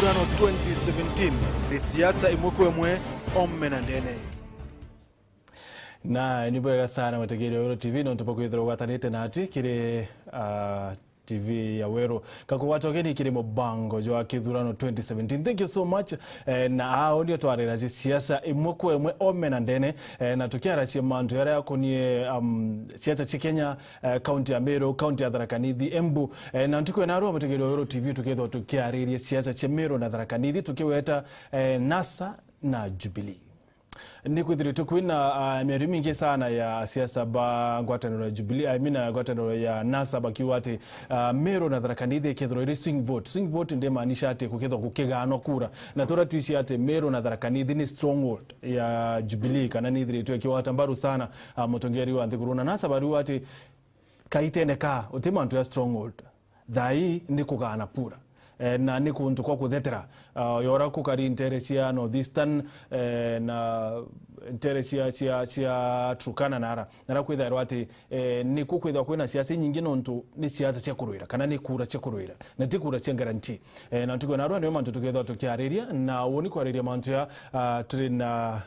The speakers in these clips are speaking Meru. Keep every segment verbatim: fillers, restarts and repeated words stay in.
Ithurano twenty seventeen, ni siasa imwe kwa imwe, ome na ndene. Na ni bwega sana, mwetegeria wa Weru T V, nontu bwa kwithirwa ugwatanite natwi kiri, ah, T V ya Weru. Kakugwata ugeni kiri mubango jwa kithurano twenty seventeen. Thank you so much. Eh, na aa, ndio twarira ji siasa imwe kwa imwe, ome na ndene, eh, na tukiaracia mantu jaria jakonie, um, siasa cia Kenya, eh, kaunti ya Meru, kaunti ya Tharaka Nithi, Embu. Eh, na ntuku ya narua, mwetegeria wa Weru T V, tukethirwa tukiariria siasa cia Meru na Tharaka Nithi, tukiweta, eh, NASA na Jubilee. Ni kwithiritwe kwina, ah, miario mingi sana ya siasa ba ngwataniro ya Jubilee, I mean, ah, ngwataniro ya NASA bakiuga ati, ah, Meru na Tharaka Nithi ikethirwa iri swing vote. Swing vote ndimaanisha ati gukethirwa gukigaanwa kura. Na turia twiji ati Meru na Tharaka Nithi ni stronghold ya Jubilee, kana ni ithiritwe ikigwata mbaru sana, ah, mutongeria wa nthiguru. Na NASA bariuga ati kaitene ka uti mantu ya stronghold. Thaa ii ni kugaana kura. Eh, na ni kuntu kwa kuthetera, ah, yora kukari ntere cia North Eastern, eh, na ntere cia, cia, cia Turkana nara. Nara kwithairwa ati, eh, ni kukwithirwa kwina siasa inyingi nontu ni siasa cia kurwira, kana ni kura cia kurwira, na ti kura cia guarantee. Eh, na ntuku ya narua nio mantu tukethirwa tukiariria, na woni kwariria mantu ya, ah, turi na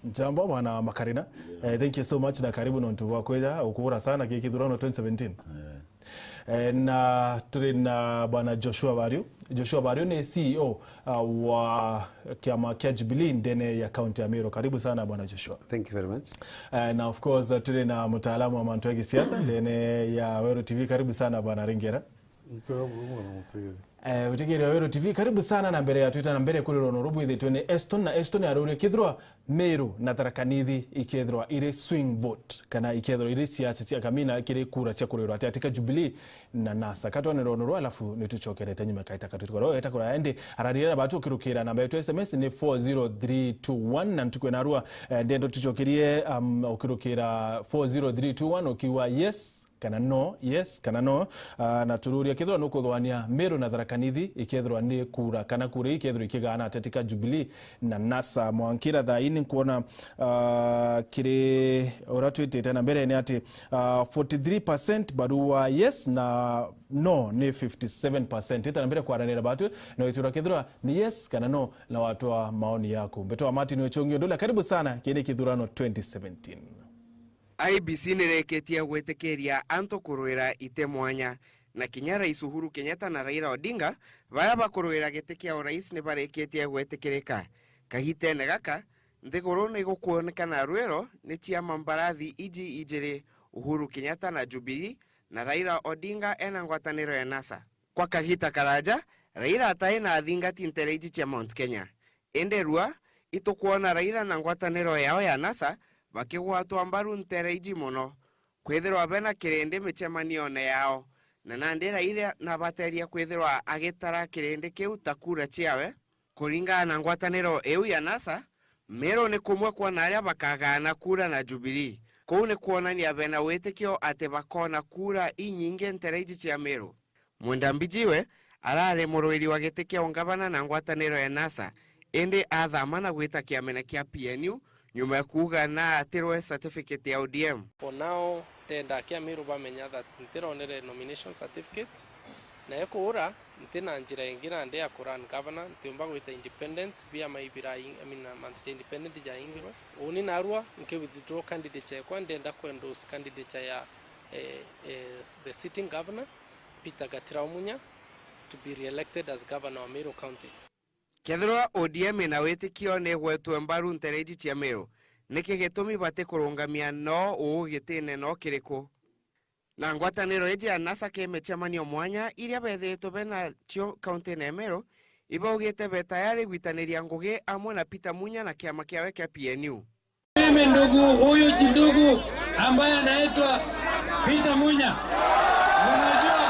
Njamba, bwana Makarina. Yeah. Eh, thank you so much na karibu nontu bwa kwija ukubura sana ki kithurano twenty seventeen. Yeah. Eh, na turi na bwana Joshua Bario. Joshua Bario ni C E O, uh, wa kiama kia Jubilee ndene ya kaunti ya Meru. Karibu sana, bwana Joshua. Thank you very much. Eh, na of course, uh, turi na mtaalamu wa mantu ya kisiasa ndene ya Weru T V. Karibu sana, bwana Ringera. Nkaburu mwana mutegeri. Eh, mutegeri wa Weru T V, karibu sana. Na mbere ya twita na mbere, kuri rono rubwithitwe ni Eston, na Eston aruria kithirwa Meru na Tharaka Nithi ikethirwa iri swing vote, kana ikethirwa iri siasa cia kamina kiri kura cia kurirwa ati atika Jubilee na NASA. Katwane rono rwa, alafu nitucokerete nyuma kaita katutuka. Rwa eta kura endi ararira na batu ukirukira namba yetu S M S ni four zero three two one, na ntuku ya narua, eh, ndendo tucokerie, um, ukirukira four zero three two one ukiwa yes kana no, yes kana no. Ah, na tururia kethirwa nukuthwania Meru na Tharaka Nithi, ikethirwa ni kura, kana kura ikethirwa ikigaana atia tika Jubilee na NASA. Mwankira thaa ii ni nkuona, ah, kiri uria twitite na mbere ni ati, ah, forty three percent barua yes na no ni fifty seven percent. Ita na mbere kwaranira batu na witura kethirwa ni yes kana no, na watwa maoni yaku. Mbetwa Martin Wechongi Ondula, karibu sana kiri kithurano twenty seventeen. I E B C nirikitie gwitikiria antu kurwira ite mwanya, na kinya Rais Uhuru Kenyatta na Raila Odinga, baria bakurwira giti kia urais, nibarikitie gwitikirika. Kagitene gaka, nthiguru nigukwonekana rwiro ni ciama mbarathi iji ijiri, Uhuru Kenyatta na Jubilee, na Raila Odinga ena ngwataniro ya NASA. Kwa kagita karaja, Raila atai na athingati ntere iji cia Mount Kenya. Indi rua, itukwona Raila na ngwataniro yao ya NASA bakigwatwa mbaru ntere iji mono. Kwithirwa bena kirindi micemanione yao, na nandi Raila nabateria kwithirwa agitara kirindi kiu ta kura ciawe. Kuringana na ngwataniro iu ya NASA, Meru ni kumwe kwona aria bakagaana kura na Jubilee. Kuu ni kwonania bena witikio ati bakoona kura inyingi ntere iji cia Meru. Mwenda Mbijiwe arari murwiri wa giti kia ungavana na ngwataniro ya NASA, indi athama na gwita kiamene kia P N U nyuma ya kuuga na atirwe certificate ya O D M. For now, ndenda Akenya a Meru bamenya that ntironere nomination certificate, na ekuura nti na njira ingi nandi ya ku run governor, ntiumba gwita independent, biama ibira, I mean, mantu ja independent jaingirwe. Uni narua nki withdraw candidate ekwa, ndenda ku endorse candidate ya, eh, eh, the sitting governor, Peter Gatira Omunya, to be re-elected as governor wa Meru County. Kethirwa O D M ina witikio ni igwetwe mbaru ntere iji cia Meru, niki gitumi batikurungamia no uu gitine no kiriku? Na ngwataniro iji ya NASA ki micemanio mwanya iria bethiritwe bena cio kauntine ya Meru, ibaugite be tayari gwitaniria ngugi amwe na Peter Munya na kiama kiawe kia P N U. Mimi ndugu, huyu ndugu ambaye anaitwa Peter Munya. Unajua,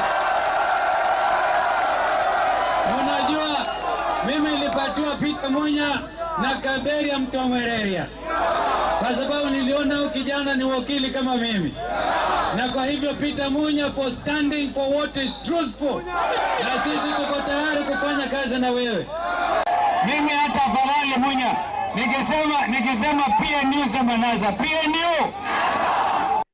unajua, mimi nilipatiwa Peter Munya na Kaberia Mtomwereria, kwa sababu niliona huyu kijana ni wakili kama mimi. Na kwa hivyo, Peter Munya, for standing for what is truthful, na sisi tuko tayari kufanya kazi na wewe. Mimi hata afadhali Munya, nikisema, nikisema P N U sema NASA, P N U.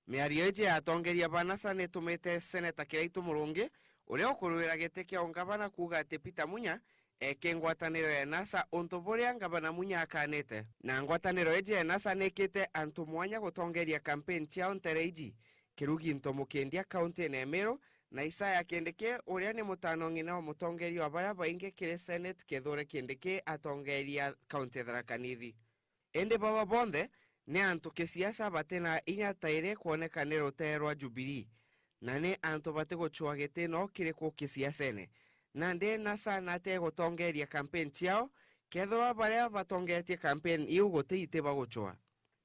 Miario iji ya atongeria ba NASA nitumite Seneta Kiraitu Murungi, uria ukurwira giti kia ungavana, kuuga ati Peter Munya eke ngwataniro ya NASA untu buria Ngavana Munya akanite. Na ngwataniro iji ya NASA nikite antu mwanya gutongeria campaign ciao ntere iji, Kirugi Ntomukindia kauntine ya Meru, na Isaya Kindiki, uria ni mutano ng'ina wa mutongeria wa baria baingi kiri Senate, Kithure Kindiki, atongeria kaunti ya Tharaka Nithi. Indi baba bonthe ni antu kisiasa bati na inya ta iri kwoneka ni rutee rwa Jubilee, na ni antu batigucua giti no kiriku kisiasene. Nandi NASA nati egutongeria campaign ciao, kethirwa baria batongetie campaign iu guti iti bagucua.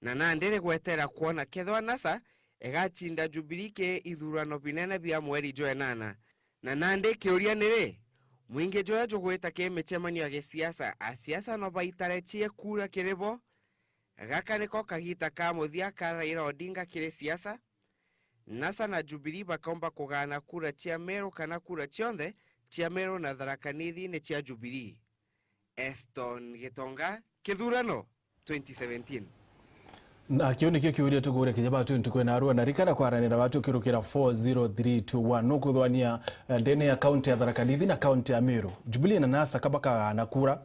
Na nandi ni gwetera kwona kethirwa NASA igacinda Jubilee ki ithurano binene bia mweri jwa enana. Na nandi kiuria ni ri, mwingi juria jugwita ki micemanio ya gisiasa, asiasa no baitare cie kura kiri bo? Gaka niko kagita ka muthia ka Raila Odinga kiri siasa. NASA na Jubilee bakaumba kugaana kura cia Meru kana kura cionthe cia Meru na Tharaka Nithi ni cia Jubilee. Eston Gitonga, Kithurano twenty seventeen. Na kiu nikio kiuria tugurekeria batu ntuku ina arua, na rikana kwaranira batu ukirukira four zero three two one. Nukuthwania, eh, ndene ya kaunti ya Tharaka Nithi na kaunti ya Meru. Jubilee na NASA kabakagana kura.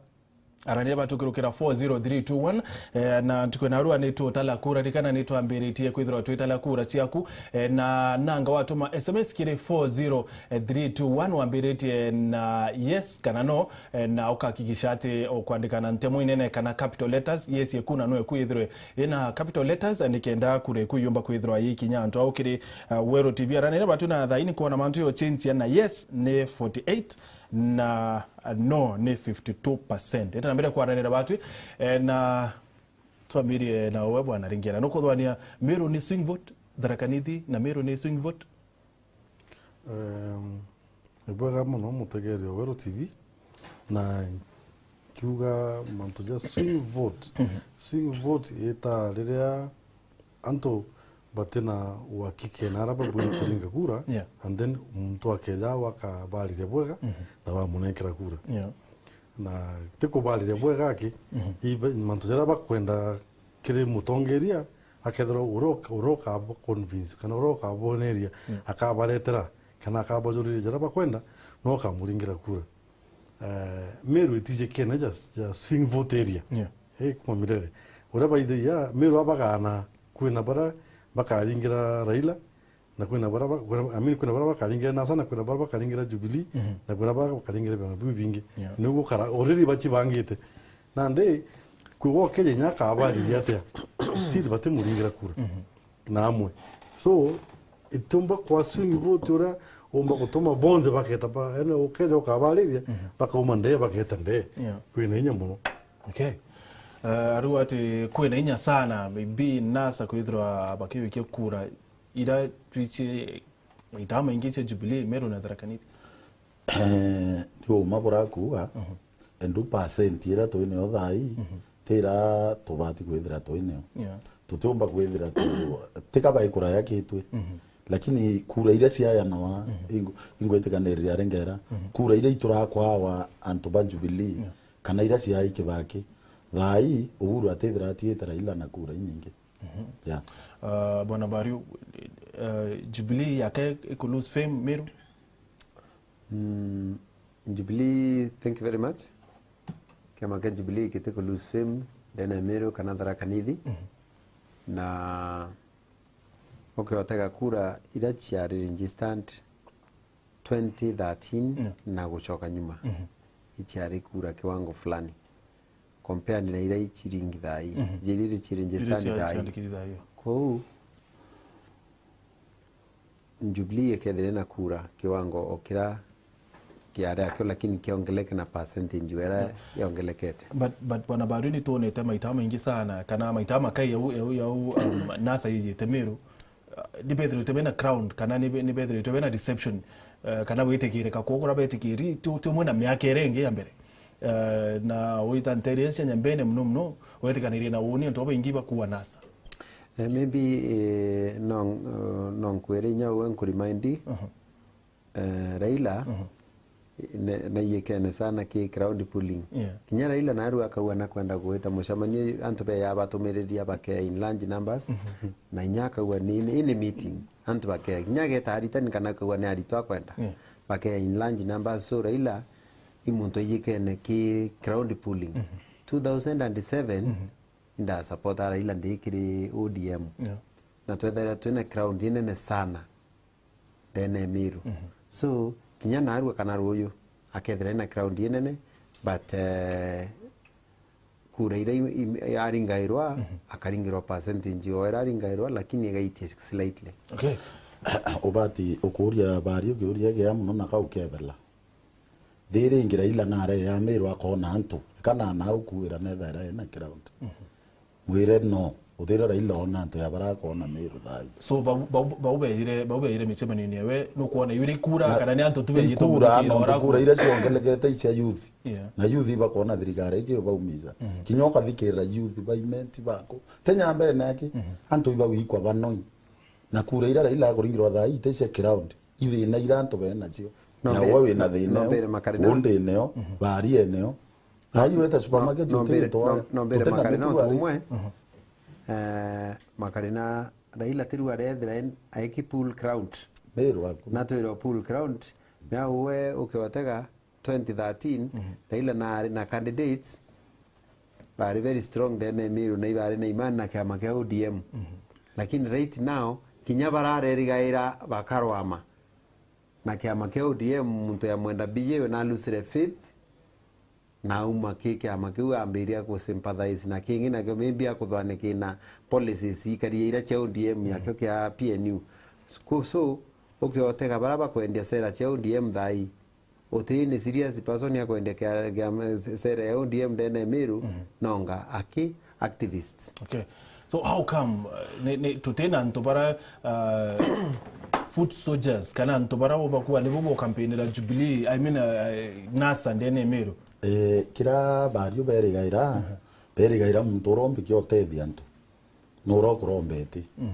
Aranire batu ukirukira four zero three two one, eh, na ntuku ina arua ni tutala kura, rikana ni twambiritie kwithirwa twitala kura ciaku, eh, na nanga watuma S M S kiri four zero three two one wambiritie na yes kana no, eh, na ukahakikisha ati ukwandika na ntemo inene kana capital letters, yes yeku na no yeku yithirwe ina capital letters, eh, nikenda kura yeku yumba kwithirwa yikinya antu au kiri, eh, Weru T V. Aranire batu na thaini kuona mantu yo change na yes ni forty eight na no ni fifty two percent. Ita na mbere kwaranira batwi, eh, na twambirie na we bwana Ringera. Nukuthwania Meru ni swing vote, Tharaka Nithi na Meru ni swing vote? Em, ni bwega muno mutegeria Weru T V, na kiuga mantu ja swing vote. Swing vote ita riria antu bati na uhakiki na ara babwire kuringa kura, yeah, and then muntu akeja au akabariria bwega, mhm, na bamunenkera kura. Yeah. Na ti kubariria bwega aki, mhm, iba-, mantu jaria bakwenda kiri mutongeria, akethirwa uria uka-, uria ukaba convince kana uria ukaboneria, yeah, akabaretera kana akabajuriria jaria bakwenda, no akamuringira kura. Eh, Meru itijikene ja, ja swing vote area. Yeah. Eh, kuma Mirere. Uria baithagia, Meru abagana, kwina bara bakaringira Raila, na kwina bara ba-, kwina, I mean, kwina bara bakaringira NASA, na kwina bara bakaringira Jubilee, mhm, na kwina bara bakaringira biama biu bingi. Yeah. Niguo kara, already bachibangite. Nandi, kwi gwa Kenya inya akabariria atia, still batimuringira kura. Mhm. Na amwe. So, itiumba kwa swing vote uria umba gutuma bonthe bageta ba, yani ukeja ukabariria, mhm, bakauma ndee bageta ndee. Yeah. Kwina inya muno. Okay. Uh, ariu ati kwina inya sana, maybe NASA kwithirwa bakiwikia kura ira twichie maita maingi cia Jubilee, Meru na Tharaka Nithi. Eh, ni uma burakuuga, mhm, endu percent ira twi nayo thaa ii, mhm, ti ira tubati kwithira twi nayo. Yeah. Tutiumba kwithira tu-, tiga bai kuraya kitwi. Mhm. Lakini kura iria ciayanawa, mhm, ingu-, ingwitikanirira Ringera, mhm, kura iria iturakwawa antu ba Jubilee, yeah, kana iria ciai Kibaki, thaa ii Uhuru atithira atiite Raila na kura inyingi. Mhm. Yeah. Uh, Bwana Bariu, uh, Jubilee yake iku lose fame Meru? Mm, Jubilee, thank you very much. Kiama kia Jubilee giti ku lose fame ndene ya Meru kana Tharaka Nithi. Mhm. Na ukiotega kura iria ciari registered twenty thirteen, yeah, na gucoka nyuma, mhm, iciari kura kiwango fulani compared na iria ichiringi thaa ii. Mhm. Iria ichiringi iria standard cia-, thaa ii. Ciandikithia thaa ii. Kwou, Jubilee ikethire na kura kiwango o kira kiari akio, lakini kiongeleke na percentage wera, yeah, yongelekete. But, but Bwana Baru, ni tuonete maita maingi sana, kana maita makai yau, yau, yau, um, NASA ijite Meru, uh, ni bethirite bena crowd, kana ni be-, ni bethirite bena deception, uh, kana gwitikirika kwa kuria betikiri, ti, ti umwe na miaka iria ingi ya mbere. Uh, na wita nteri cia nyambene muno muno, wetikanirie na uni antu babaingi bakua NASA. Eh, maybe, eh, no, eh, no nkwire inya uwe nkuremind, mhm, eh, Raila, mhm, ne-, naiyikene sana ki crowd pulling. Yeah. Kinya Raila naru akauga nakwenda gwita mucemanio, antu beya batumiriria bakea in large numbers, mhm, na inya akauga ni, ni, ni meeting, antu bakea. Kinya ageta aritani kana akauga ni aritwa akwenda, yeah, bakea in large numbers. So Raila i muntu aijikene ki crowd pooling. Mhm. Two thousand and seven, mhm, inda support Raila ndi kiri O D M. Yeah. Na twethaira twina crowd inene sana ndene ya Meru. Mhm. So, kinya narua kana ruyu, akethira ina crowd inene, but, eh, kura iria im-, im-, aringairwa, mhm, akaringirwa percentage o ira aringairwa, lakini igaitia slightly. Okay. Ubati ukuria bari ukiuria gia muno na kau kebela. Thiri ingi Raila nare ya Meru akona antu, kana na ukuira nethaira ena crowd. Mhm. Mwire no, uthire Raila ona antu ya bara akona Meru thai. So, bau, bau, bau bejire, bau bejire micemanio-ini ewe, nukwona yuri kura, na kana ni antu tu bejite ikura, muthikira no, ora kura iria ciongelekete icia youth. Yeah. Na youth ibakona thirikari ingi baumiza. Mhm. Kinya ukathikirira youth baimenti bako. Tenya mbere naki, mhm, antu ibawikwa banoi. Na kura iria Raila akuringirwa thai, ite cia crowd. Ithina iria antu bena cio. No na mbere, we wina no, thina no mbere Makarina. Undi neo, mhm, bari eneo. Na iwe ta supermarket no, no uti mbere, into no, no mbere uti na Makarina mitu untu ari. Umwe. Mhm. Eh, Makarina Raila tiru arethira en-, aiki pool crowd. Meru aku. Na twirwa pool crowd. Na uwe ukiotega twenty thirteen, mhm, Raila na ari na candidates bari very strong ndene ya Meru na ibari na imani na kiama kia O D M. Mhm. Lakini right now, kinya bararerigaira bakarwama na kiama kia O D M, muntu ya mwenda B J we na lusire faith, na auma ki kiama kiu ambiria ku sympathize na kingi nakio maybe akuthwanikina policies ikaria ira cia O D M, mhm, yakio kia P N U. So, so, ukiotega bara bakwendia sera cia O D M thai, uti ni serious person ya kwendia kia, kia sera ya O D M ndene ya Meru, mhm, nonga aki activists. Okay. So how come, uh, ni, ni, tutina antu bara, uh, foot soldiers, kana antu bara bo bakua nibo bo campaignira Jubilee, I mean, uh, NASA ndene ya Meru? Eh, kira bario berigaira, mhm, berigaira muntu urombikia utethia antu. Nura ukurombeti. Mhm.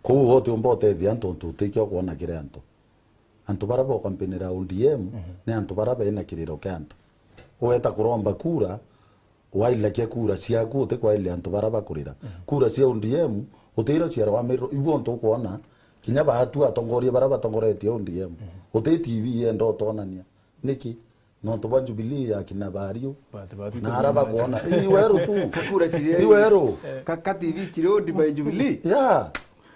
Kou utiumba utethia antu untu utikio kwona kiri antu. Antu bara bo campaignira O D M, mhm, ni antu bara bena kiriro kia antu. Weta kuromba kura, wailakia kura ciaku, utikwailia antu bara bakurira. Mhm. Kura cia O D M, utiro ciarwamirwo, ibu untu ukwona, kinya baatu atongoria bara batongoretie O D M. Mhm. Uti T V yenda utonania. Niki? Nontu bwa Jubilee ya kina Bario. Bati, bati, na ara bakwona. Ii weru tu. Kakura chire. Ii weru. Ka, ka T V chire owned by Jubilee. Yeah.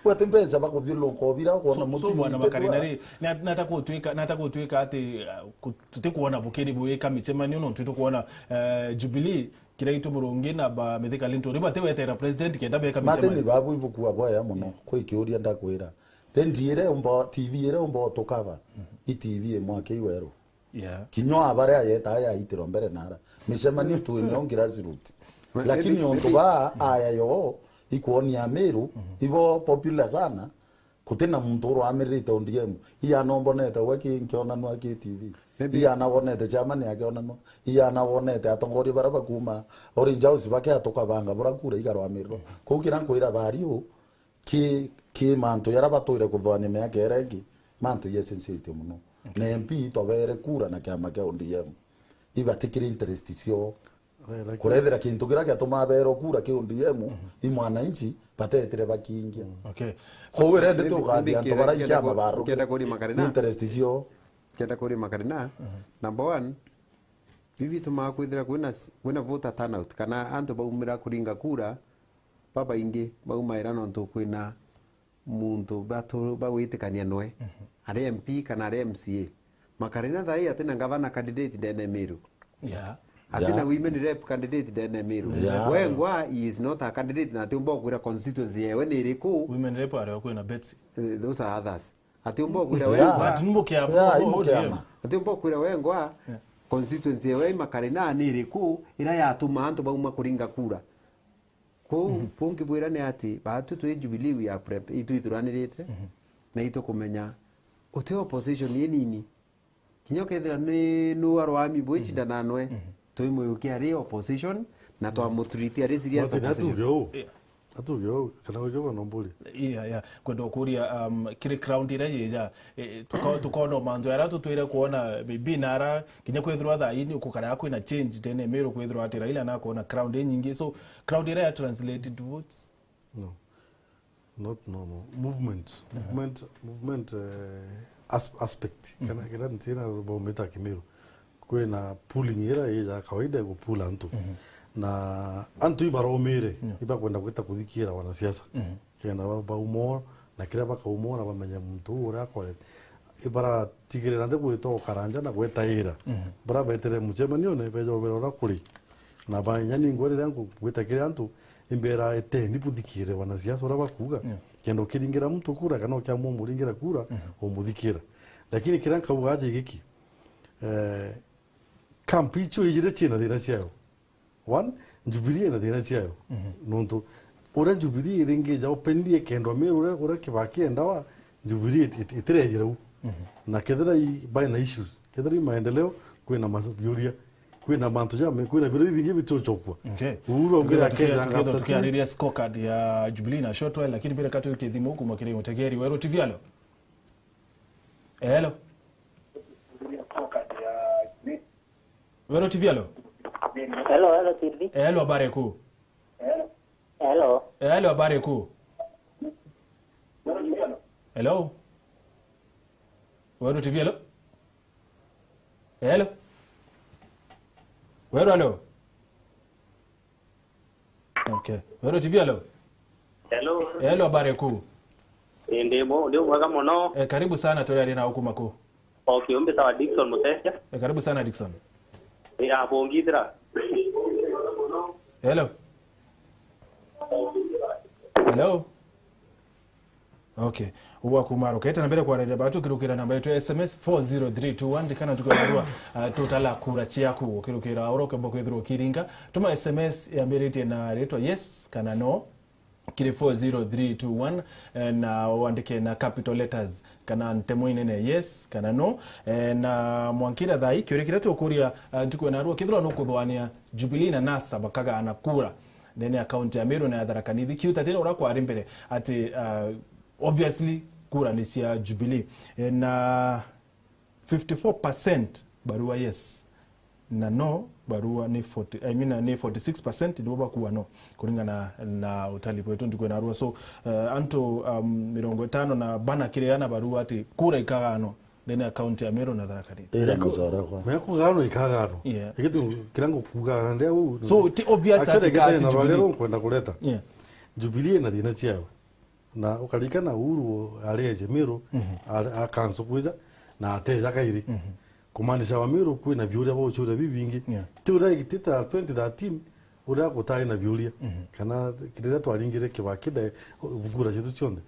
Gwati mbeca bakuthiuruka obira, ukwona. So, so, mutu bwana Makarina ri, na, nata gutwika, nata gutwika ati, uh, ku-, tutikwona bukiri bwika micemanio, nontu tukwona, eh, Jubilee, Kiraitu Murungi na ba Mithika Linturi, bati wetera president kenda beka micemanio. Mate ni babu ibukua bwaya muno. Yeah. Kwi kiuria ndakwira. Rendi ire umba, T V ire umba utukava. Mhm. I T V imwake iweru. Yeah. Kinywa abare ayeta aya aitirwa mbere nara. Micemanio twineo grassroots. Lakini ontu ba aya yo ikwonia Meru, mhm, ibo popular sana. Kutina muntu urwamirite O D M. Iana ombonete we ki nkionanwa ki T V. Maybe. Iana wonete chairman akionanwa. Iana wonete atongoria bara bakuma Orange House bake atukabanga bura kura ikarwamirwa. Mhm. Kou kira nkwira bari u, ki, ki mantu jaria batwire kuthwania miaka iria ingi, mantu jecencetie muno. Okay. Na M P itwabere kura na kiama kia O D M. Ibatikire interest cio. Re-, re-, kurethira kintu kiria giatumaa berwa kura ki O D M, mhm, i mwananchi batetire bakingia. Mm. Okay. So, we rende maybe, tukathia antu bara ikiama baro. Kenda kuri Makarina. Interest cio. Kenda kuri Makarina. Mhm. Number one, bibi tumaa kwithira kwina s-, kwina voter turnout, kana antu baumira kuringa kura, babaingi baumaira nontu kwina muntu batu-, bagwitikania noe, mhm, ari M P kana ari M C A. Makarina thai atina ngavana candidate ndene Meru. Yeah. Atina, yeah, women rep candidate ndene Meru. Yeah. Wengwa, he is not a candidate, na atiumba kwira constituency yewe ni iriku. Women rep ari kwina Betsy. Eh, those are others. Atiumba kwira, yeah, Wengwa. But ni mukiama, yeah, o-, i mukiama. O D M. Atiumba kwira Wengwa, yeah, constituency yewe i Makarina ni iriku, ira yatuma antu bauma kuringa kura. Kou, mhm, kou nkibwira ni ati, baatu twi Jubilee we are prep-, itwithuranirite, mhm, na itukumenya uti opposition inini. Kinya ukethira ni, nu arwami bwicinda, mhm, na nwe, mhm, twimuyukia ari opposition, na twamutreat ari serious opposition. Martin, atuge uu. Yeah. Atuge uu, kana uge uu no mburi. Yeah, yeah. Kwenda ukuria, um, kiri crowd iria yija, eh, tuka-, tukona mantu aria tutwire kuona, maybe nara Kinya kwithirwa thaa ii ni gukaraga kwina change ndene ya Meru, kwithirwa ati Raila nakwona crowd inyingi. So, crowd iria ya translate into votes? No. Not normal. Movement. Aha. Movement, movement, eh, as-, aspect. Mhm. Kana kira ntina baumita Kimiru. Kwina pooling ira ija kawaida ya gupula antu. Mhm. Na antu ibaromire, Yeah. ibakwenda gwita kuthikira wanasiasa. Mhm. Kenda ba-, baumora, na kiria bakaumora bamenye muntu uu uria akorete. Ibaratigirira ndi gwita ukaranja na gwetaira. Mhm. Bara betere mucemanione, beja ubera uria kuri. Na ba-, inya ningwe riria ngu-, ngwita kiri antu, imbera eteni buthikire wanasiasa uria bakuuga. Yeah. Kenda ukiringira muntu kura, kana ukiamua umuringira kura, Mhm. umuthikira. Lakini kiria nkauga aja giki, eh, camp icio ijiri ciina thina ciayo. One, Jubilee ina thina ciayo. Mhm. Nontu uria Jubilee iringija openly ikendwa Meru uria, uria Kibaki endawa, Jubilee it-, it-, itirejire u. Mhm. Na kethira i, bai na issues, kethira i maendeleo, kwina mas-, biuria, kwina mantu ja me-, kwina biuria bibingi bitucokua. Okay. Uhuru augire Tukienda, akeja tukienda, after two tukiariria weeks. Scorecard ya Jubilee na short while, lakini mbere katu kithimo kuma kiri utegeri Weru T V, alo. Hello. Weru T V, alo. Hello, hello, T V. Hello, habari kuu. Hello. Hello, habari kuu. Hello. Weru T V, hello. Hello. Weru, hello. Okay. Weru T V, hello. Hello. Hello, habari kuu. Ii, ndi mu-, ndi mwega muno. Eh, karibu sana, turi ari na ukuma ku. Okay, umbitawa Dickson Mutesia. Eh, karibu sana, Dickson. Ii, abongithira. Hello. Hello. Okay. Ugwa kuma rukete na mbere kwariria batu ukirukira namba yetu ya S M S four zero three two one, ndikana tukiwarua, uh, tutala kura ciaku ukirukira ura ukemba kwithirwa ukiringa. Tuma S M S yambiritie na ritwa yes kana no kiri four zero three two one, eh, na wandike na capital letters kana ntemo inene yes kana no. Eh, na mwankira thai kiuria kiria tukuria, uh, ntuku ya narua, kethirwa nukuthwania Jubilee na NASA bakagaana kura ndene ya kaunti ya Meru na ya Tharaka Nithi, kiu ta tene uria kwari mbere ati, uh, obviously kura ni cia Jubilee. Eh, na fifty-four percent barua yes, na no barua ni forty, I mean, ni forty-six percent nibo bakua no, kuringana na utali bwetu ntuku ya narua. So, uh, antu, um, mirongo itano na bana kiri ana barua ati kura ikaga no ndene ya kaunti ya Meru na Tharaka Nithi. Ira mucoro kwa. Mea kugano ikagano. Yeah. Igitu kirango kugana ndia u. So, ti obvious actually, ati iketene kaati na rwale Jubilee. Rero nkwenda kureta. Yeah. Jubilee ina thina ciayo. Na ukarikana Uhuru ari eje Meru, Mhm. ari, akanso kwija, na ateja kairi. Mhm. Kumaanisha wa Meru kwina biuria bauchuria bibingi. Yeah. Ti uria igitite twenty thirteen, uria gutari na biuria. Mhm. Kana riria twaringire Kibaki de, kura cietu cionthe.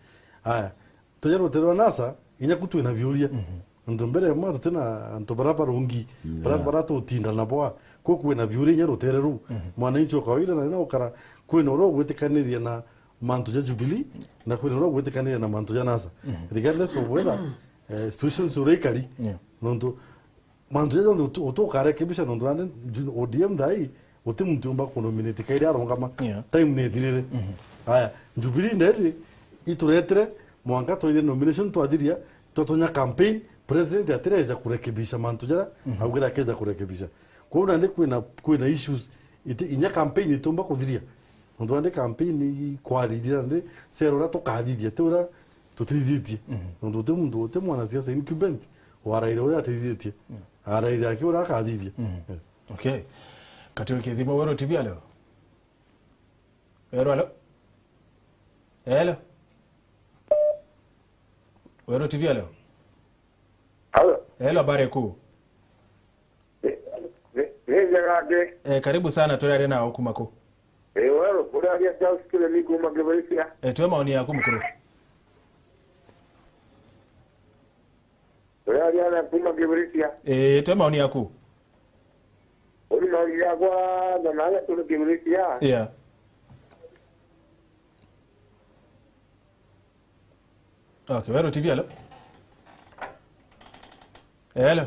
Aya, tuja rutere rwa NASA, inya ku twina biuria. Mhm. Nontu mbere mwa tutina antu bara barungi, bara, Yeah. bara tutinda nabo a. Kwo kwina biuria inya rutere ruu. Mhm. Mwananchi wa kawaida na, na ukara, kwina uria ugwitikaniria na mantu ja Jubilee, na kwina uria ugwitikaniria na mantu ja NASA. Mhm. Regardless of whether, eh, situations uria ikari. Yeah. Nontu mantu jaja jonthe utu-, utukarekebisha nontu nandi ju-, O D M thai, uti muntu umba kunominate kairi arongama. Yeah. Time ni ithirire. Mhm. Aya, Jubilee ndeti ituretire mwanka twaithire nomination twathiria, twatonya campaign, president atireja kurekebisha mantu jaria, Mhm. augire akeja kurekebisha. Kwou nandi kwina, kwina issues, iti, inya campaign itumba kuthiria. Nontu nandi campaign ikwariria nandi, sera uria tukathithia, ti uria tutithithie. Mhm. Nontu uti muntu, uti mwanasiasa incumbent, waraire uria atithithie. Yeah. Araire aki uria akathithia. Mhm. Yes. Okay. Kati wiki thimo Weru T V, alo. Weru, alo. Alo. Weru T V, alo. Alo. Alo, habari kuu. Eh, eh, eh, njega ati. Eh, karibu sana, turi ari na ukuma ku. Eh, Weru, uri aria Charles Kiremi kuma Kibiricia. Eh, twe maoni yaku mukuru. Uri aria na kuma Kibiricia. Eh, twe maoni yaku. Uri maoni yakwa, na nawe turi Kibiricia. Yeah. Okay, Weru T V, hello. Hello.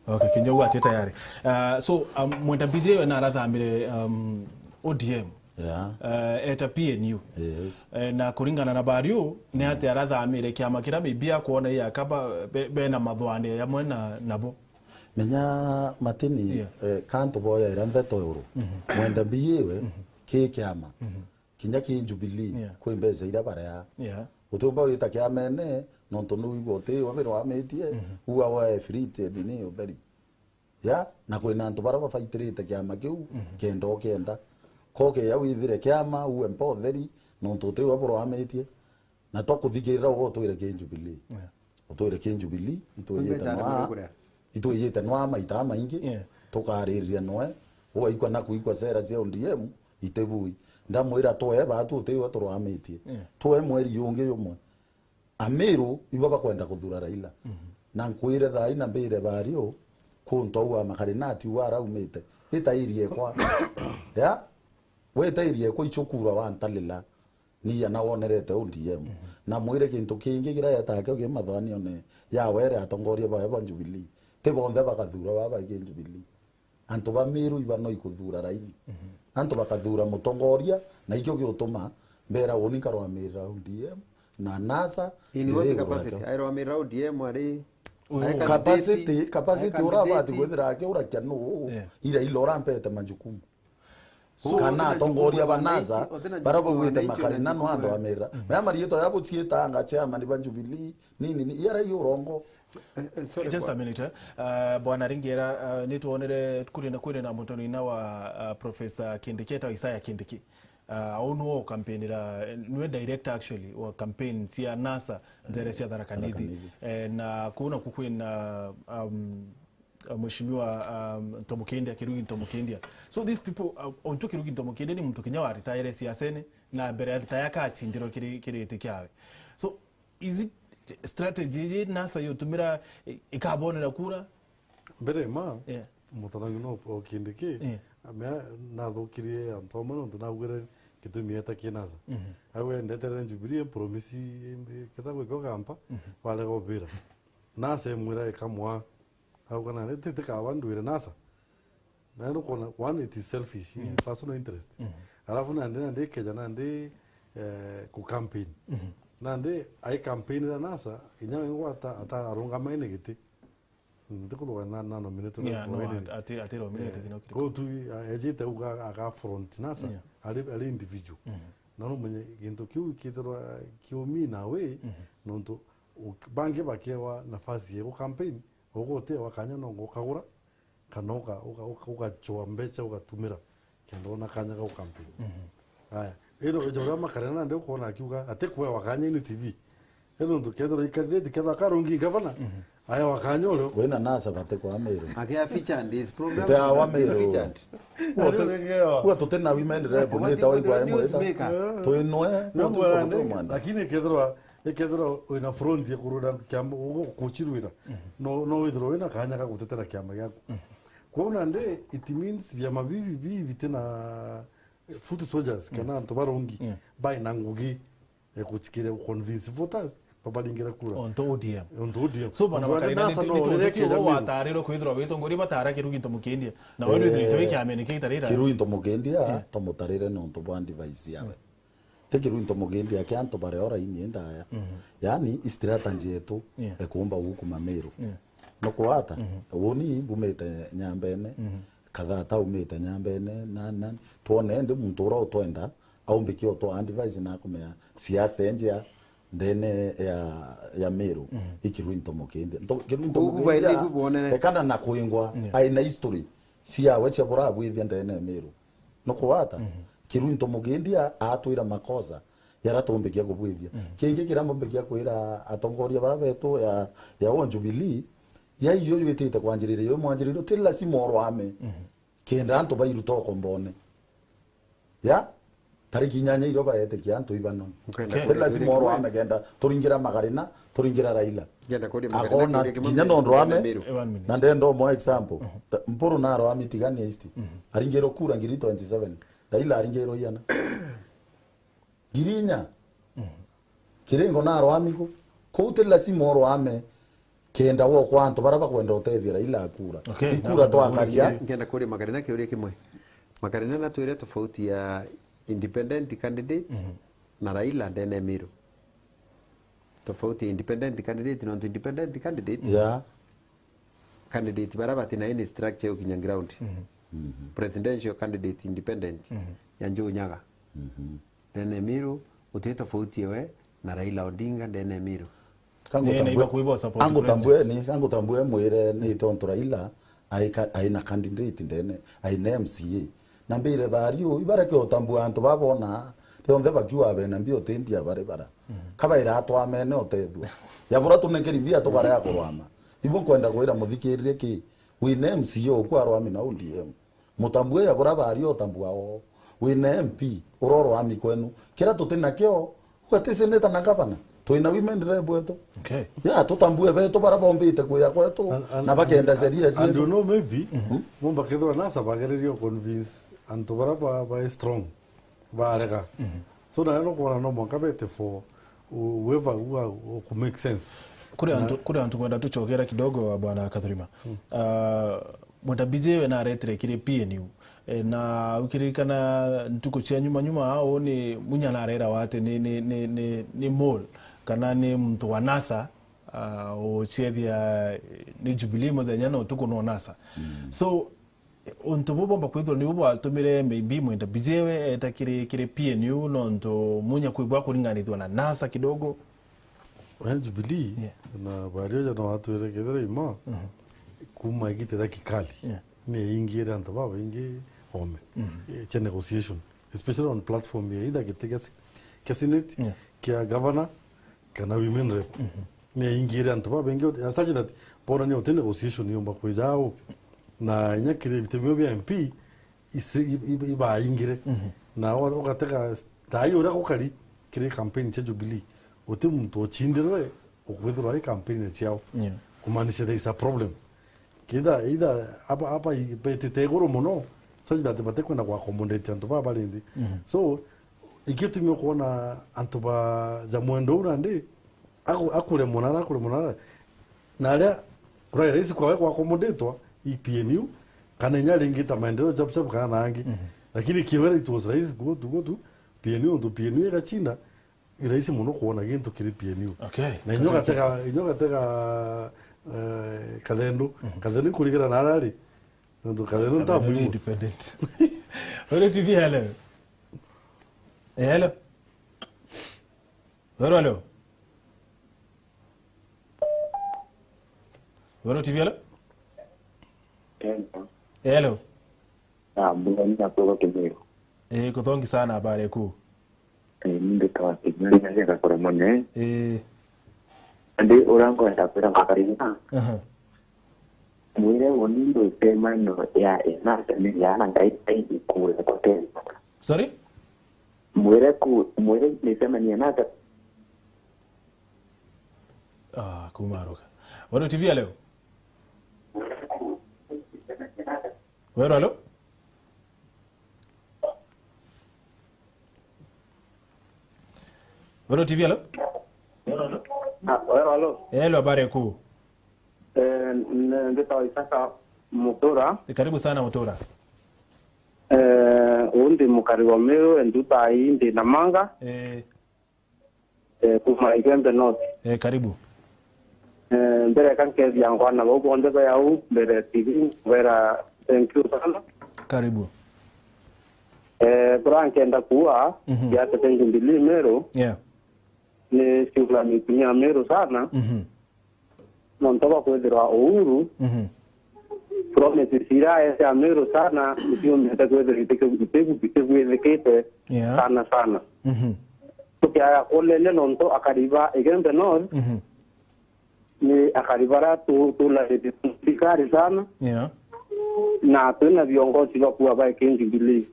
Okay, kinya ugwate tayari. Uh, so, um, Mwenda Mbithi we na arathamire, um, O D M. Yeah. Uh, eta P N U. Yes. Eh, na kuringana na bari u, ni ati arathamire kiama kiria maybe akwona i akaba be-, bena mathwane yamwe na, nabo. Menya Matini, Yeah. eh, kantu boya ira ndeto yuru. Mhm. Mwenda Mbithi we, Mhm. ki kiama. Mhm. Kinya ki Jubilee, Yeah. kwi mbeca ira barea. Yeah. Utiumba wita kiamene, nontu ni wigua uti we wira wamitie, Mhm. ua wa free nini utheri. Ya, na kwina antu baria babaitirite kiama kiu, mhm, kenda ukenda. Koke ya withire kiama, uwe mpa utheri, nontu uti we burwamitie. Na twakuthikirira uga utwire ki Jubilee. Yeah. Utwire ki Jubilee, itwijite nwa, itwijite nwa maita maingi, yeah, tukaririria noe, ugaikwa na kuikwa sera cia O D M, itibui. Ndamwira twe batu uti we turwamitie. Yeah. Twe mweri ungi jumwe. Amiru ibo bakwenda kuthura Raila. Mhm. Na nkwire thaa ina mbire bario, kuntu au wa Makarina ati u araumite. Itairie kwa. Ya? We itairie kwa ichukura wa ntalila. Ni ya na wonerete O D M. Mhm. Na mwire kintu kingi kiria yetakio ki mathanione ya were atongoria bawe ba Jubilee. Ti bonthe bakathura baba ki Jubilee. Antu ba Miru iba no ikuthura Raila. Mhm. Antu bakathura mutongoria, na ikio giutuma mbera uni nkarwamirira O D M na NASA. In what capacity? Airwamirira O D M ari, uyu ari capacity, candidate, capacity ari urabati candidate. Kwithira akiurakia nu, yeah, ira ila urampete majukumu. So, kana utina atongoria jukumu ba NASA, wananchi, utina bara jukumu bauite wananchi, Makarina no andu amirira. Mhm. Mea mariitwa ya buciitanga chairman ba Jubilee, nini, ni, yara iyo urongo. Eh, eh, sorry, just a minute, eh. Uh, Bwana Ringera, uh, nitwonere kuri na, kuri na mutonina wa, uh, Professor Kindiki, etagwa Isaiah Kindiki. Uh, au niwe ukampinira, niwe director actually wa campaign cia NASA, ntere cia Tharaka Nithi. Tharaka Nithi. Eh, na kuu naku kwina, um, uh, Mheshimiwa, um, Ntomukindia, Kirugi Ntomukindia. So these people, uh, ontu Kirugi Ntomukindia ni muntu kinya wa retire siasene, na mbere ya retire akacindirwa kiri, kiri giti kiawe. So, is it strategy iji NASA yutumira i-, ikabonera kura? Mbere ma, yeah, mutongi no o Kindiki, yeah, amea nathukirie antu amwe nontu naugire gitumi eta ki NASA. Mhm. Au endetere Jubilee, promise, ketha gwika ugampa, mhm, warega ubira. NASA emwira ikamwa. Au kana ni, ti, ti kaba ndwire NASA. Na nukwona, one, it is selfish, in, yeah, personal interest. Mhm. Alafu nandi, nandi keja nandi, eh, ku campaign. Mhm. Nandi ai campaign ra NASA, inya wengwa ata, ata arungama ine giti. Ntikuthuga na, na nominate. Yeah, no, ati, ati, ati nominate, eh, kino kiri. Ko tu, eh, ejite uga aga front NASA, yeah, ari, ari individual. Mhm. Na numenye gintu kiu kithirwa kiumi na we, mhm, nontu u-, bangi bakewa nafasi ya gu campaign, ugutewa kanya no ngukagura, kana uga-, uga-, uga-, ugachoa mbeca ugatumira, kenda ona kanya ga gu campaign. Mhm. Aya, ino ijo ria Makarina nandi ukwona akiuga, ati kwewa kanya ini T V. Ino ntu kethirwa ikarire, ti kethirwa karungi gavana, mhm, aewa kanya urio. Wina NASA bati kwa Meru. Akia featured, his program. Ute awa Meru. Featured. Uo tu-, uo tutina women rep, ni ta waigwa imwe ta. Twinwe, no, no, tuko tumwenda. Lakini kethirwa, ikethirwa wina front ya kurwira kiama, ugu-, kuchirwira. Mhm. No, no withirwa wina kanya ga gutetera kiama giaku. Mhm. Kwou nandi, it means biama bibi, bibi bitina foot soldiers, mm, kana antu barungi, yeah, baina ngugi ya kuchikiria ku convince voters babaringire kura. Onto O D M. Onto O D M. So, bana Onto Makarina, NASA ni tu-, no ni tu-, ni reke tugo Meru. Watarirwe kwithirwa witongoria batara Kirugi Ntomukindia. Na we, eh, withirite wi kiamene kiu itarira. Kirugi Ntomukindia, yeah, tumutarire nontu bwa advice yawe. Mm. Ti Kirugi Ntomukindia kia antu baria ora ini ndaya. Mhm. Yaani, strategy yetu, yeah, ekumba gukuma Meru. Yeah. Nukwata, mhm, uni mbumite Nyambene, mhm, Kathata umite Nyambene, na, na, twone ndi muntu ura utwenda, aumbikia utwa advice na kumenya siasa enjia ndene ya, ya Meru, mhm, i Kirugi Ntomukindia. Nto-, Kirugi Ntomukindia, ekana na kwingwa, yeah, aina history ciawe cia burabwithia ndene ya Meru. Nukwata, mhm, Kirugi Ntomukindia atwira makosa yara tumbikia kubwithia. Mhm. Kingi kiria mbumbikia kwira atongoria baba betu ya, ya o Jubilee, ya iyo yitite kwanjirira, yo mwanjiriro, ti lazima orwame. Mhm. Kenda antu bairuta ukombone. Ya? Tariki inyanya irio baetikia antu ibanoni. Ukwenda Ti lazima orwame kenda turingira Magarina, turingira Raila. Ngenda kuria Magarina. Akona kiuria kimwe kinya mbere no ndwame, Meru. Eh, one minute. Na ndenda umwe example. Mhm. Mpuru na arwami Tigania East. Mhm. Aringirwo kura ngiri twenty-seven. Raila aringirwo iana. Ngiri inya. Mhm. Kiringo na arwami ku. Kuu ti lazima orwame. Kenda wo kwa antu bara bakwenda utethia Raila akura. Okay. Ikura twakaria. Ngenda kuria Magarina kiuria kimwe. Magarina natwire tofauti ya independent candidate, mhm, na Raila ndene Meru. Tofauti ya independent candidate, nontu independent candidate, yeah, candidate bara batina any structure ukinya ground. Mhm. Mhm. Presidential candidate independent, mhm, ya Joe Nyaga. Mhm. Ndene Meru, uti tofauti ewe na Raila Odinga ndene Meru. Kangutambue, ni, na iba kuiba support angutambue, president. Ni, kangutambue mwire ni tontu Raila aika-, aina candidate ndene, aina M C A. Na mbire bari uu, ibareke utambua antu babona, rionthe bakiuga bena mbio ti mbia bari bara. Kabaira atwamene utethua. Ya bura tunekeri mbia tukarega kurwama. Ibu nkwenda kwira muthikirire ki, wina M C A uku arwami na O D M. Mutambue ya bura bari utambua o. Wina M P, urorwami kwenu. Kira tuti nakio, uga ti senator na governor. Twina women rep wetu. Okay. Ya, tutambue betu bara bombite kuya kwetu, An-, an-, na bakenda an-, sheria and you cietu. Know, maybe, Mhm. mumba kethirwa NASA bagererie convince antu bara ba, ba strong, barega. Mhm. So, nayo no kwona no mwanka bete for whoever who are, who could make sense. Kuri Na antu, kuri antu kwenda tucokera kidogo, Bwana Kathurima. Mm. Ah, Mwenda B J we naretire kiri P N U. E, na ukiririkana ntuku cia nyuma nyuma, uu ni Munya narera wate ni, ni, ni, ni, ni mole, kana ni muntu wa NASA, ah, uciethia ni Jubilee muthenya na utuku no NASA. Mm. So, untu buu bomba kwithirwa nibu bwatumire maybe Mwenda B J we eta kiri, kiri P N U, nontu Munya kwigua kuringanithua na NASA kidogo. Eh, Jubilee, Yeah. na bari uja no atwire kethira ima, Mhm. kuma igiti ria Kikali, Yeah. ni yaingire antu babaingi ome. Mhm. Eh, cia negotiation, especially on platform ya either giti kia se-, kia senate, Yeah. kia governor, kana women rep. Mhm. Ni yaingire antu babaingi, such that bona ni uti negotiation yomba kwija au. Na inya kiri biti bio bia M P, isi-, i-, i-, ibaingire. Mhm. Na uga-, ugatega s-, thai uria gukari kiri campaign cia Jubilee, uti muntu ucindirwe ukwithirwa ari campaign ciao. Yeah. Kumaanisha there is a problem. Kenda, either aba, aba i-, betite iguru mono, such that batikwenda ku accommodate antu baba bari nthi. Mhm. So, ikio tumi ukwona antu ba ja mwendo uu nandi, aku-, akure munara, akure munara. Na aria kurai rahisi kwawe ku accommodate-wa i P N U, kana inya ringi ta maendeleo chap chap kana na angi. Mhm. Lakini Kiwera it was rahisi go to, go to P N U, nontu P N U igachinda, ni rahisi mono kwona gintu kiri P N U. Okay. Na inyo Kathurima. Gatega, inyo gatega, eh, Kathendo. Mhm. Kathendo nkurigira na arari. Nontu Kathendo nta Kathendo ni muhimu. Independent. Weru T V, hello. Eh, hello. Weru, hello. Weru T V, hello. Hello. Eh, hello. Ah, mbona nina kutoka Kimiru. Eh, kuthongi sana, habari kuu? Eh, ninditawa Kinyanya, Gakora Mone. Eh. Andi uria nkwenda kwira Kathurima. Aha. Mwire uni ndu icemano ya enata ni ya na ngai ngai ikure kutenda. Sorry? Mwire ku, mwire ni icemano ya enata. Ah, kumaruka. Weru T V ya leo. Weru, halo? Weru T V, halo? Ah, weru, halo? Hello, habari kuu? Eh, n-, nditawa Isaka Mutura. Eh, karibu sana Mutura. Eh, undi mukari wa Meru, endutai ndi na manga. Eh. Eh, kuma Igembe North. Eh, karibu. Eh, mbere ka nkethia ngwana bau bonthe be au mbere ya T V, kubera thank you sana. Karibu. Eh, bura nkenda kuuga, Mhm. siasa cia Jubilee Meru, Yeah. ni ciuga ni ikinya Meru sana. Mhm. Nontu bwa kwithirwa Uhuru, Mhm. promises iria aete Ameru sana, itiumbite kwithirwa itiku-, itiku-, itigwithikite Yeah. sana sana. Mhm. Tukiaga kulele nontu akari ba Igembe North, Mhm. ni akari baria tu-, tulanite thirikari sana, Yeah. na twina viongozi bakua ba Jubilee.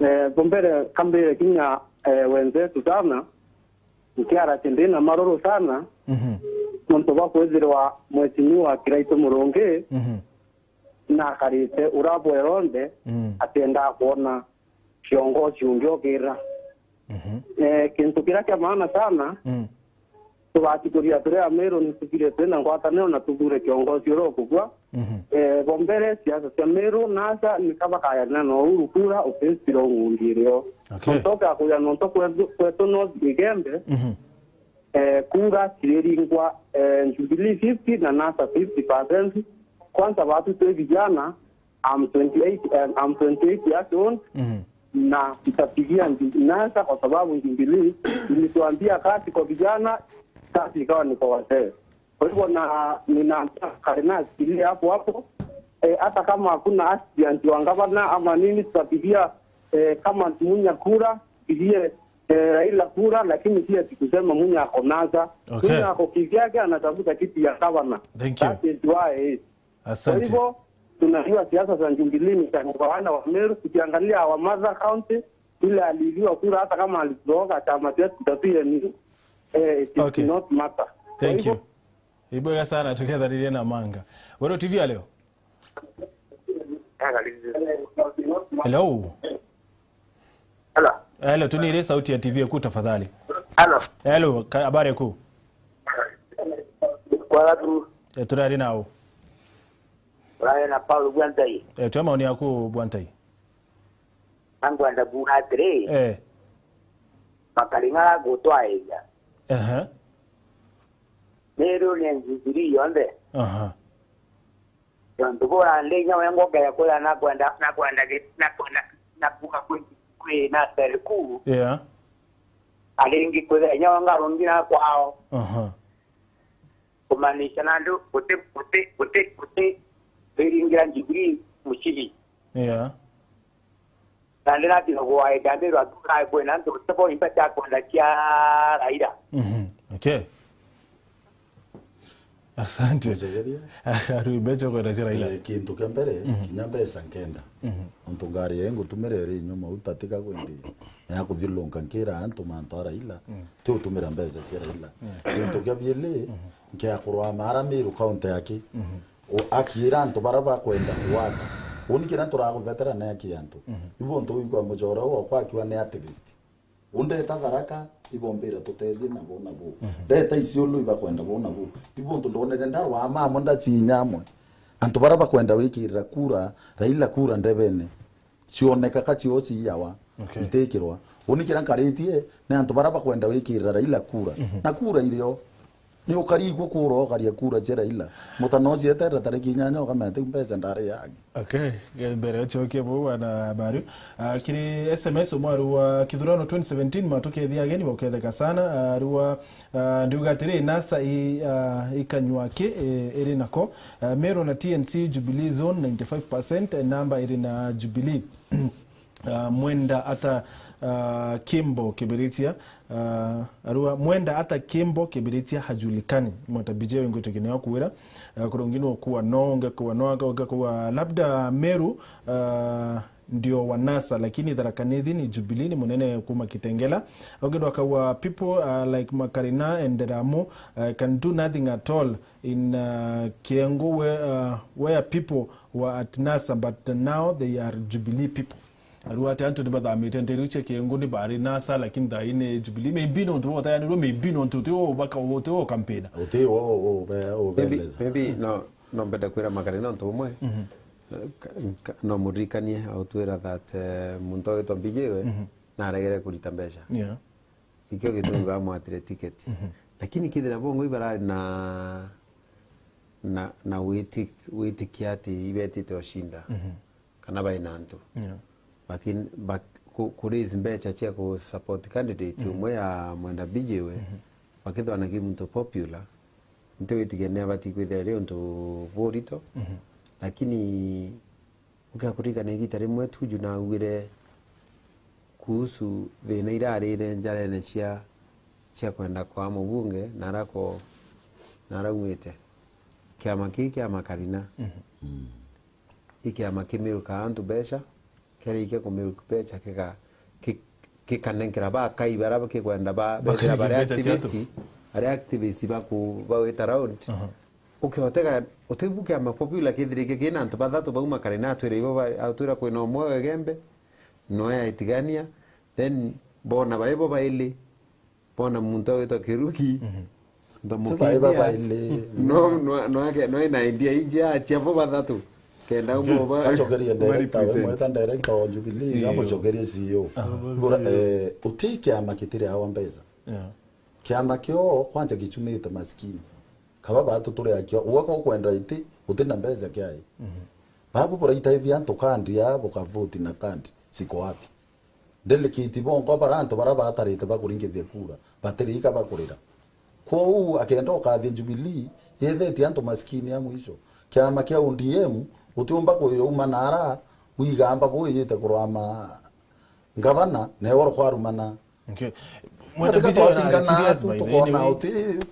Eh, bo mbere, kambire kinya, eh, wenzetu sana, nkiara ati ndi na maruru sana, Mhm. nontu bwa kwithirwa Mheshimiwa Kiraitu Murungi Mhm. na akarite uria bweronde Mm. atiendaa kwona kiongozi ungi okira. Mhm. Eh, kintu kiria kia maana sana, Mm. tubati kuria turi Ameru ni tuthire twina ngwataniro na tuthure kiongozi uria ukugua. Mhm. Eh, bo mbere, siasa cia Meru, NASA, ni ka bakayana na Uhuru kura, ukisitira ungundirio. Okay. Nontu ugakuya nontu kwetu, kwetu North Igembe, Mhm. eh, kura ciriringwa, eh, Jubilee fifty na NASA fifty percent. Kwanza batu twi vijana, I'm twenty-eight, eh, I'm twenty-eight years old, Mhm. na nitapigia Ju-, NASA kwa sababu Jubilee ilituambia kazi kwa vijana, kazi ikawa ni kwa wazee. Kwa hivyo na, nina, kare na ashikilia hapo hapo, eh, hata kama hakuna aspirant wa gavana ama nini, tutapigia, eh, kama Munya kura, tupigie, eh, Raila kura, lakini pia sikusema Munya ako NASA. Okay. Munya ako kivyake, anatafuta kiti ya gavana. Thank you. That is why, eh. Asante. Kwa hivyo, tunajua siasa za Jubilee ni za kugawana wa Meru. Tukiangalia our mother county, ile aliibiwa kura, hata kama alitoroka chama chetu cha P N U, eh, it is Okay. not matter. Kwa Thank hivyo, you. Ibwega sana, tukethanirie na Manga. Weru T V ya leo. Hello. Hello. Hello, tunire sauti ya T V ku tafadhali. Hello. Hello, ka-, habari ku? Kwa watu. E, turari nao. Raya na Paulo Bwantai. E, twa maoni yaku Bwantai. Nangwenda kuuga atiri. E. Makari ng'ara gutwaeja. Aha. Meru ni Jubilee yonthe. Aha. Tontu bora ndi inya wengwa ukea kwira nakwenda, nakwenda gi-, nakwenda, nakuga kwi, kwi naseri kuu. Yeah. Aringi kwithira inya wenga arungi na kwao. Aha. Kumaanisha nandi guti, guti, guti, guti biringira Jubilee muciri. Yeah. Na ndirathiragwa ndambirwa tu kae kwina antu gutibo imba cia kwenda cia Raila. Mhm. Okay. Asante. Mucokeria. Aru mbeca kwenda cia Raila. Eh, kintu kia mbere, mhm, kinya mbeca nkenda. Mhm. Ontu ngari ya ngutumira iri inyuma u tatiga kwindi. Na ya kuthiururunka nkira antu mantu a Raila. Mm. Ti utumira mbeca cia Raila. Mm. Kintu kia biiri, mhm, nkia kurwa mara Meru kaunti yaki. Mhm. O, akiira antu bara bakwenda gwaka. Uni kira turaguthetera ni aki antu. Mhm. Ibo ntu wigua mucoro uo kwakiwa ni activist. Undeta Tharaka, ibo mbira tutethie nabo nabo. Mhm. Ndeta Isiolo ibakwenda bo nabo. Ibo ntu ndonere ndarwa mamo ndacinya amwe. Antu bara bakwenda wikirira kura, Raila kura ndebene. Cioneka ka cio ciiyawa, okay, itikirwa. Uni kira nkaritie, ni antu bara bakwenda wikirira Raila kura. Mhm. Na kura irio. Ni ukari igwe kura, ukaria kura cia Raila. Mutana ucio eterera tariki inyanya ukamenya tiu mbeca ndari yake. Okay, mbere ucokie bau bwana Maru. Ah, kiri S M S umwe arua kithurano twenty seventeen, matukethia ageni bauketheka sana. Ah, arua, ah, ndiuga atiri, NASA i, ah, ikanywa ki, eh, iri nako. Ah, Meru na T N C Jubilee Zone ninety-five percent, eh, namba iri na Jubilee. Ah, Mwenda ata, ah, Kimbo Kibiritia, ah, arua Mwenda ata Kimbo Kibiritia hajulikani. Mwata B J wengwite kineo kuwira, ah, kurungi no kuwa no, nge kuwa no, nge kuwa labda Meru, ah, ndio wa NASA, lakini Tharaka Nithi ni Jubilee, ni munene kuma Kitengela. Ungi ndwakawa people, ah, like Makarina and Ramu, ah, can do nothing at all in, ah, Kiengu where, ah, where people were at NASA, but now they are Jubilee people. Arua ati antu ni bathamite nteru cia Kiengu ni bari NASA, lakini thaa ii ni Jubilee. Maybe nontu botayanirwe, maybe nontu uti wo ubaka, uti wo campaign. Uti wo, wo, wo, wo, Maybe, beleza. Maybe no, no mbende kwira Makari nontu umwe. Mhm. Eh, ka-, ka-, no muririkanie autwira that, eh, muntu witwa B J we, mhm, naregere kurita mbeca. Yeah. Ikio gitumi bamwatire tiketi. Mhm. Lakini kithira bongo ibarari na, na, na witi-, witikia ati ibetite oshinda, mhm, kana baina antu. Yeah. Bakin-, bak-, ku-, ku raise mbeca cia ku support candidate, mhm, umwe ya Mwenda B J we, mhm, bakithwa na kimuntu popular, nti witikia ni abati kwithira ri untu burito, mhm, lakini Ukiakuririkana igita rimwe Tuju naugire kuhusu thina irarire njarene cia, cia kwenda kwa mubunge, narako, naraumite. Kiama kii kia Makarina. Mhm. Mm. I kiama kimirukaa antu mbeca, kerikia kumiruka mbeca, kika-, ki-, gikanenkera bakai bara kikwenda ba-, bethira bakai bare mbeca cia antu. Activist, bare activist baku-, bawita round. Aha. Ukiotega, utibu kiama popular kithirike kina antu bathatu bauma kare na atwira ibo ba-, atwira kwina umwe wa Igembe, noe aitigania, then bona baibo baili, bona muntu witwa Kiruki, mhm, ndomukimbia. Ti baibo baili. No, no, no ake, no ina idea inje achia bo bathatu. Kenda umwe ba-, achokerie director, represent. Mweta director wa Jubilee, C E O. Amuchokerie C E O. Ah. Bora, eh, uti kiama kitire awa mbeca. Yeah. Kiama kio kwanja gichumite maskini. Kaba batu turi akio, uwe ko kwenda iti, uti na mbeca kiai. Mhm. Babu buraitaithia antu kandi ya, bukavoti na kandi, siko wapi? Delegate bongo bara antu bara batarite bakuringithia kura, batirika bakurira. Kwou akenda ukathia Jubilee, yethetie antu maskini a mwisho. kiama kia O D M utiumba kuyauma nara wigamba bwijite kurwama ngavana, newe urukwarumana. Okay. Mwenda Katika BJ na twapingana serious atu by the way, tukona anyway. Uti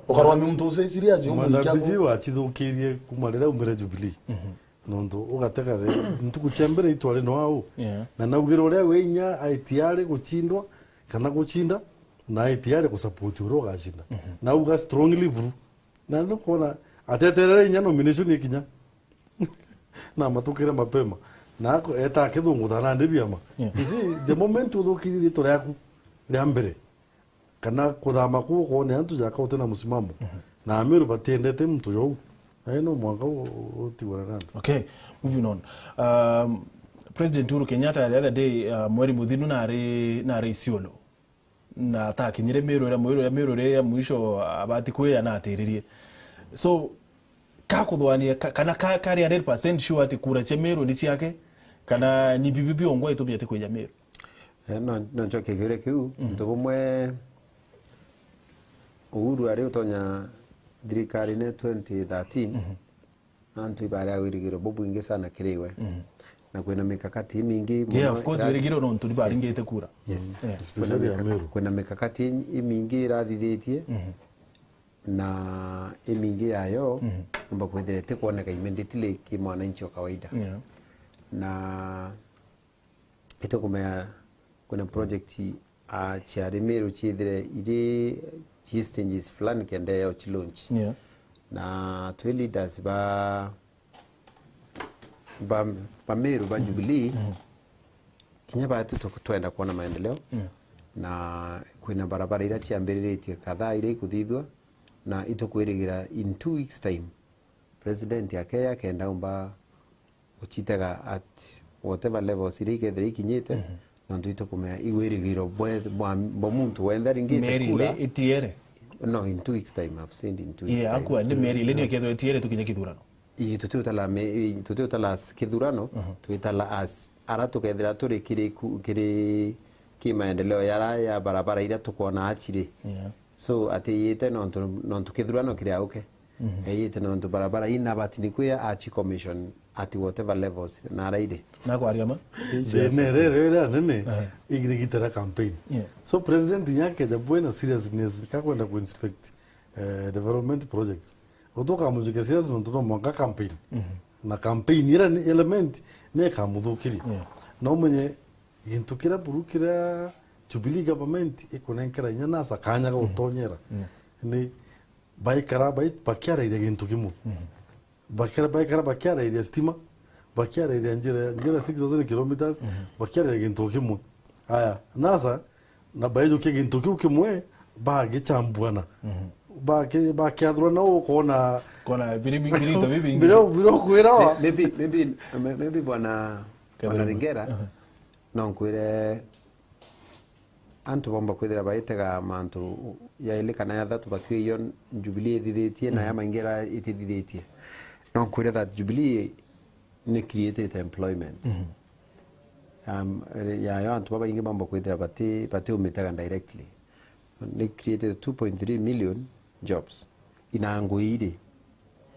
ukarwamia muntu uci serious. Mwenda umuikia BJ ku- wachithukirie kuma riria umire Jubilee. Mhm. Nontu ugatega the ntuku cia mbere itwari no au. Yeah. Na naugire uria we inya aitiari guchindwa kana guchinda, na aitiari gusupport uria ugacinda. Mhm. Na uga strongly buru. Na nukona ateterere inya nomination ikinya. Na matukire mapema. Na ako eta akithungutha na ndi biama. Yeah. You see, the moment uthukirie ritwa riaku ria mbere, kana kuthama kuu ukoone antu jaka uti na musimamo. Mhm. Na Amiru batiendete muntu jou. Na no mwanka u-, u-, utigwe na antu. Okay, moving on. Um, President Uhuru Kenyatta the other day, uh, mweri muthinu nari, nari Isiolo. Na atakinyire Miru, ira Miru, ira Miru ria mwisho abati kwia na atiririe. So, ka kuthwania, ka-, kana ka-, kari hundred percent sure ati kura cia Miru ni ciake, kana ni bibi biongwa itumi ati kwija Miru? Eh, no, no ncokie kiuria kiu. Mhm. Ntu bumwe Uhuru ari utonya thirikari ne twenty thirteen, mhm, antu ibari a wirigiro bubwingi sana kiri we. Mhm. Na kwina mikakati imingi. Yeah, muno of course, ira-, wirigiro nontu ni baringite, yes, kura. Yes. Yeah. Kwina especially mika-, Amiru. Kwina mikakati imingi irathithitie. Mhm. Na imingi yayo, mhm, umba kwithira itikwoneka immediately ki mwananchi wa kawaida. Yeah. Na itukumenya kwina project, ah, ciari Miru ciithire iri ci stages fulani kenda ya uci launch. Yeah. Na twi leaders ba, ba, ba Miru ba Jubilee, mhm, kinya batu tu-, twenda kuona maendeleo. Yeah. Na kwina barabara ira ciambiriritie kadhaa ira ikuthithua, na itukwirigira in two weeks time president akeya kenda umba gucitega at whatever levels iria ikethira ikinyite, mhm, nontu itukumenya igwirigiro bwe-, bwa, bwa muntu wenthe aringite kura. Meri ile itiere? No, in two weeks time, I've said in two weeks time. Yeah, akua, ni meri ile ni ikethira itiere tukinye kithurano. Ii, tutiutala me-, ii, tutiutala as kithurano, mhm, twitala as ara tukethira turi kiri ku-, kiri ki maendeleo yara ya barabara iria tukwona achiri. Yeah. So, atiyite nontu, nontu kithurano kiri auke. Mhm. Eyite nontu barabara ina bati ni kwia achi commission at whatever levels na araire. Na kwaria ma? Yes. Thina iria, iria, iria nene, aha, igirigitera campaign. Yeah. So, president inya akeja bwina seriousness kakwenda ku inspect, eh, development projects. Utukamujukia serious nontu no mwanka campaign. Mhm. Na campaign ira ni element ni ikamuthukiria. Yeah. Na umenye gintu kiria buru kiria Jubilee government ikunenkera inya NASA kanya ga, mhm, gutonyera, yeah, ni baikara bai-, bakiarairia gintu kimwe. Mhm. Bakira-, baikara bakiarairia stima, bakiarairia njira, njira six thousand kilometers, mhm, bakiarairia gintu kimwe. Aya, NASA, na baijukia gintu kiu kimwe, bagichambuana. Mhm. Baki-, bakiathurana ukona kona biri mi-, biri into bibingi. Bira, bira ukwirawa. May-, maybe, maybe, may-, maybe bwana, bwana Karibu. Ringera, aha, no nkwire antu bomba kwithira baitega mantu yaili kana yathatu bakio iyo Jubilee ithithitie na, mhm, ya maingira itithithitie. No nkwire that Jubilee ni created employment. Mhm. Um, yayo antu babaingi bomba kwithira bati, batiumitega directly. Ni created two point three million jobs. Ina ngui iri.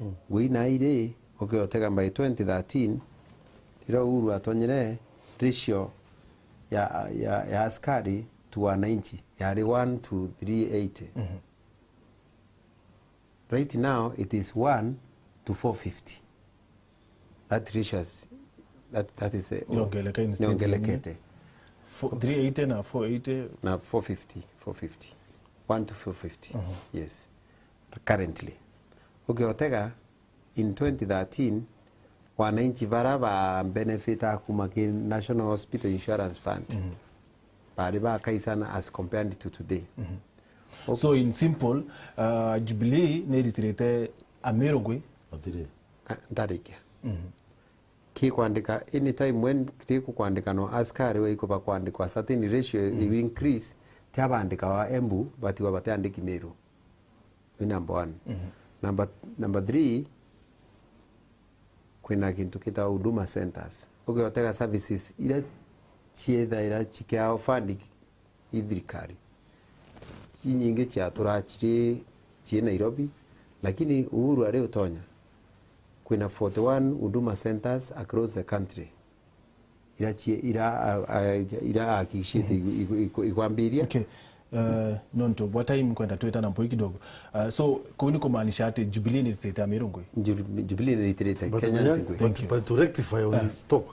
Mm. Ngui na iri, ukiotega by twenty thirteen, riria Uhuru atonyire, ratio ya, ya, ya askari to wananchi yari one to three eighty. Mhm. Right now, it is one to four fifty. That ratio has, that, that is, uh, yongeleka in state niongelekete. Fo-, three eighty na four eighty. Na four fifty, four fifty. One to four fifty. Mhm. Yes. Currently. Ukiotega, in twenty thirteen, wananchi bara ba benefita kuma ki National Hospital Insurance Fund, mhm, bari bakai sana as compared to today. Mhm. So, in simple, uh, Jubilee niritirite Amiru ngui? Atiri. Ka-, ntarikia. Mhm. Kikwandika anytime when kikukwandika no askari we ikuba kwandikwa certain ratio, mm, iu increase, tiabandikawa Embu, batiwa batiandiki Meru. Ni number one. Mhm. Number, number three, kwina kintu kitawa Huduma Centers. Ukiotega services ira ciethaira cikiao fund i thirikari. Cinyingi ciatura ciri, cii Nairobi, lakini Uhuru ari utonya. Kwina forty-one Huduma Centers across the country. Ira cie-, ira, a, a, ira ahakikishite igu-, igu-, igu-, igwambiria. Okay. Uh, nontu bwa time nkwenda twitana mpoi kidogo. Uh, so, kuu ni kumaanisha ati Jubilee ni ritite Amiru ngui? Ju-, Jubilee ni ritirite Kenya nzima. Thank you. But to rectify on his talk,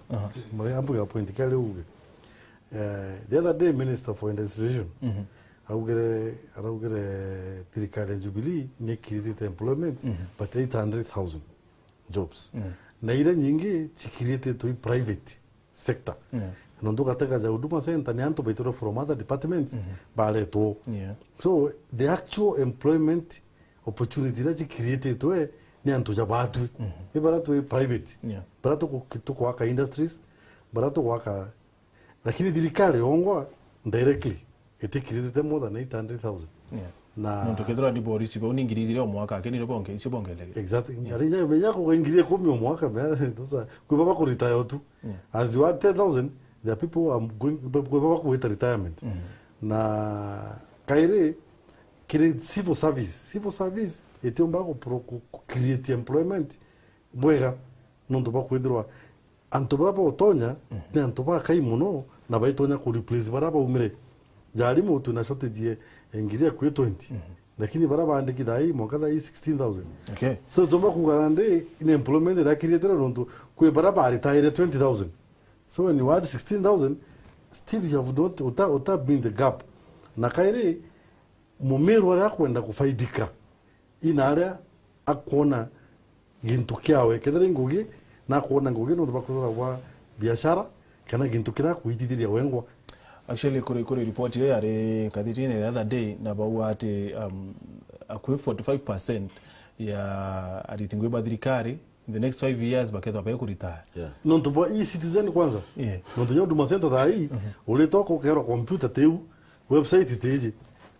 mwe ambuga point kale uge. Uh, the other day, Minister for Industrialization augire, araugire thirikari ya Jubilee ni created employment, but eight hundred thousand jobs. Na iria nyingi cikirietitwe i private sector. Nontu gatega ja Huduma Center ni antu baitirwe from other departments baretwo. So the actual employment opportunity iria cikirietitwe ni antu ja batwi. I bara twi private. Bara tuku-, tukwaka industries, bara tukwaka, lakini thirikari yongwa directly itikiritite more than eight hundred thousand. Na nontu kethirwa ni borisi bau ni ngiri ijiri o mwaka, ake niro bonge, icio bongelege. Exactly. Ari nya, ya kuga ngiri ikumi o mwaka, me, sasa, kwi baba kuretire tu. As you add ten thousand, there are people who are going, kwi baba kuweta retirement. Na kairi, kiri civil service. Civil service itiumba ku pro-, ku, ku create employment bwega, nontu bwa kwithirwa antu baria bautonya ni antu bakai mono, na baitonya ku replace baria baumire. Jarimu twina shortage ya, ya ngiri akui twenty. Lakini baria baandiki thaa ii, mwanka thaa ii sixteen thousand. Okay. So, tumba kuuga nandi ni employment iria created nontu kwi baria ba retire twenty thousand. So, when you add sixteen thousand, still you have not, uta, uta been the gap. Na kairi, Mumiru aria akwenda kufaidika, ina aria akwona gintu kiawe, kethira i ngugi, na akwona ngugi nontu bwa kwithirwa bwa biashara, kana gintu kiria akuitithiria wengwa. Actually, kuri, kuri report iyo yari ngathitine the other day, na bauga ati, um, akui forty-five percent ya ariti ngui ba thirikari, in the next five years, bakethwa be kuretire. Yeah. Nontu bwa e-citizen kwanza. Yeah. Nontu nya Huduma Center thaa ii, uritoka ukerwa computer tiu, website tiji.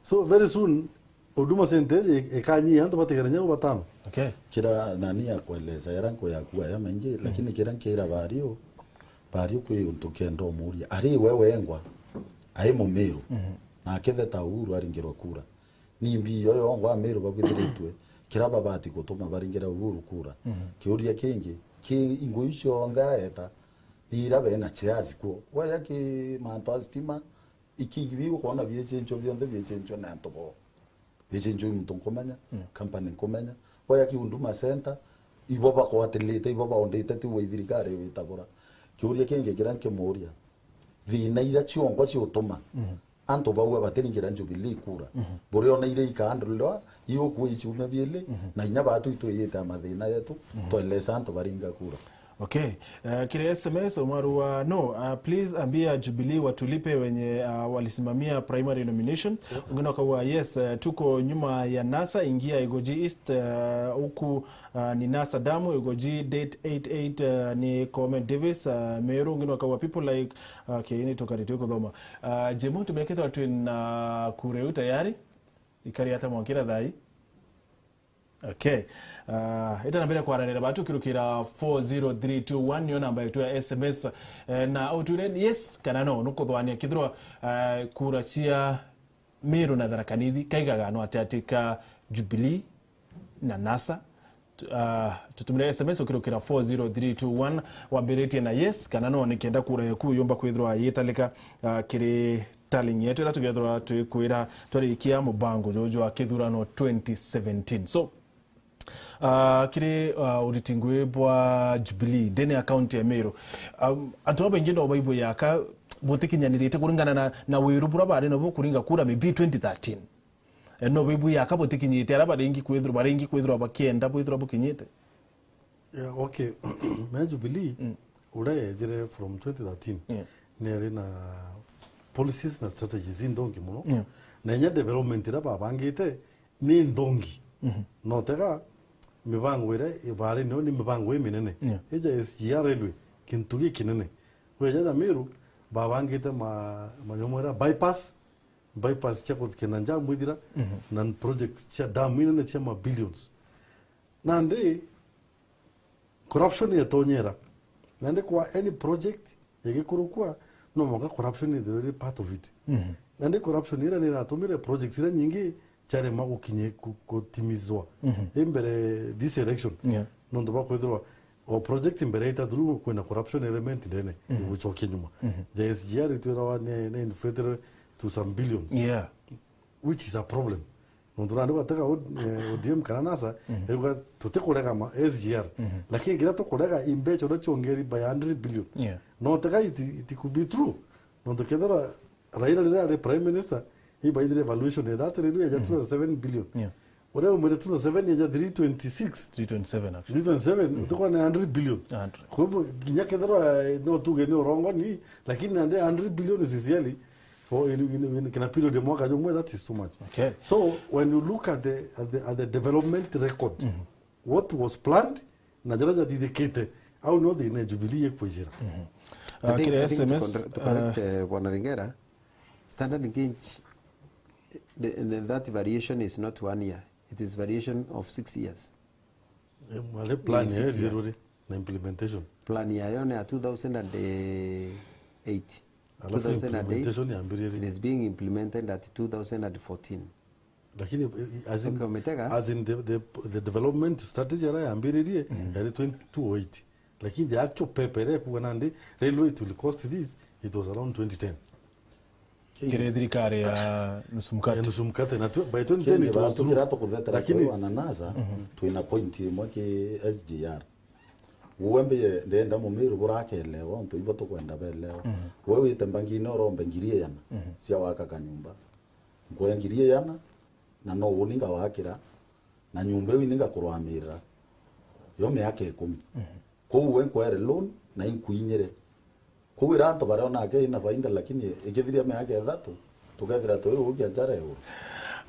So very soon, Huduma Center iji ikanyia antu batigara nya batano. Okay. Kira nani ya kueleza, yara nkuyakuwa ya maingi, lakini kira nkira Bario, Bario kwi untu kenda umuria. Ari we wengwa, ai Mumiru, na aketheta Uhuru aringirwa kura. Ni mbi iyo yongwa Amiru bagwithiritwe, kira babati gutuma baringira Uhuru kura. Kiuria kingi, ki ingo icio onthe aeta, ni ira bena chairs kuo. Weya ki mantu a stima, iki biu ukwona biecenjwa bionthe biecenjwa ni antu bo. Biecenjwa ni muntu nkumenya, company nkumenya. Weya ki Huduma Center, ibo bakwatirite, ibo baondite, ti wa thirikari witagura. Kiuria kingi kira nkimuria, thina ira ciongwa ciutuma antu bau batiringira Jubilee kura. Buriona ire ikandulwa, iukua iciumia biili, na inya batu itwiyite a mathina yetu, twelesa antu baringa kura. Okay. Uh, kiri S M S, Umaru wa, no, uh, please ambia Jubilee watulipe wenye, uh, walisimamia primary nomination. Wengine wakaua, yes, uh, tuko nyuma ya NASA, ingia Igoji East, uh, huku, uh, ni NASA damu, Igoji date eight eight, uh, ni Koome Davis, uh, Meru, wengine wakaua, people like, okay, ni tukari twi kuthoma. Uh, Jemo, tumekethwa twina kura iu tayari, ikari ata mwankira thai? Okay. Uh, ita na mbere kwaranira batu kirukira four zero three two one, niyo namba yetu ya S M S. Eh, na utwire yes kana no, nukuthwania kithirwa, uh, kura cia Meru na Tharaka Nithi kaigaganwa ati ati ka Jubilee na NASA. Tu-, ah, tutumire S M S ukirukira four zero three two one, wambiritie na yes kana no, nikenda kura yaku yumba kwithirwa yitalika, ah, kiri tallying yetu, ira tugethirwa twikwira twarikia mubango juju jwa kithurano twenty seventeen. So, ah, kiri, ah, uriti ngui bwa Jubilee ndene ya kaunti ya Meru, um, antu babaingi no baibuyaka butikinyanirite kuringana na, na wiru bura bari nabo kuringa kura maybe twenty thirteen. Eh, no bibu yaka butikinyite, ara baringi kwithirwa, baringi kwithirwa bakienda bwithirwa bukinyite. Yeah, okay. Me Jubilee, uria yejire from twenty thirteen, ni yari na policies na strategies inthongi muno. Yeah. Na inya development iria babangite ni nthongi. No tega mibango iria ibari nio ni mibango iminene. Yeah. Ija S G R railway, kintu gikinene. Weja ja Meru, babangite ma-, manyomo iria bypass, bypass cia kuthikina njamu ithira, na projects cia dam inene cia ma billions. Nandi corruption yetonyera. Nandi kwa any project igikurukua, no mwanka corruption ithirwe iri part of it. Nandi corruption ira ni iratumire projects ira nyingi ciarema gukinye-, ku-, kutimizwa. Imbere this election. Yeah. Nontu bwa kwithirwa o project mbere ita through kwina corruption element ndene, igucokia nyuma. Ja S G R itwirawa ni, ni inflated to some billions, Yeah. which is a problem. Nontu nandi gwatega O-, eh, O D M kana NASA, erigwa tutikurega ma S G R. Lakini nginya tukurega imbeca uria ciongeri by hundred billion. Yeah. No tega it, it could be true. Nontu kethira Raila riria ari prime minister, ibaithire evaluation ya that rĩu yaja two thousand seven billion. Yeah. Uria umwire two thousand seven yaja three twenty-six. Three twenty-seven, actually. Three twenty-seven, utukwa na hundred billion. Hundred. Kwa hivyo, kinya kethira, eh, no tuge ni urongoni, lakini nandi hundred billion is really for in, in, in, kina period ya mwaka jumwe, that is too much. Okay. So, when you look at the, at the, at the development record, what was planned, na jara jathithikite, au no thina Jubilee ikwijira. I Ah, think, kiri I think S M S, to correct, to correct, ah, eh, Bwana Ringera, standard gauge, the, the, that variation is not one year. It is variation of six years. Eh, mwale plan in ya six years. Riruri na implementation. Plan yayo ni ya two thousand and eight. Alafu two thousand and eight, implementation yambiririe. It is being implemented at two thousand and fourteen. Lakini, eh, as in, okay, umetega? As in the, the, the development strategy ara yambiririe, yari twenty-two oh eight. Lakini the actual paper ira ikuga nandi, railway it will cost this, it was around twenty ten. Kiri thirikari ya nusu mkate. Ya nusu mkate, na tu-, by twenty ten it was through. Lakini ananaza, twina point imwe ki S G R. Uwe mbi ndenda mumiru burakelewa, ontu ibo tukwenda belewa. Uwe wite mbangine urombe ngiri ijana cia waka kanyumba. Nkuoya ngiri ijana, na no uni ngawakira, na nyumba iu ini ngakurwamirira yo miaka ikumi. Kwou we nkwere loan, na inkuinyire. Kwou ira antu baria onake ina faida, lakini ikithiria miaka ithatu, tukethira turi ugia njara iguru.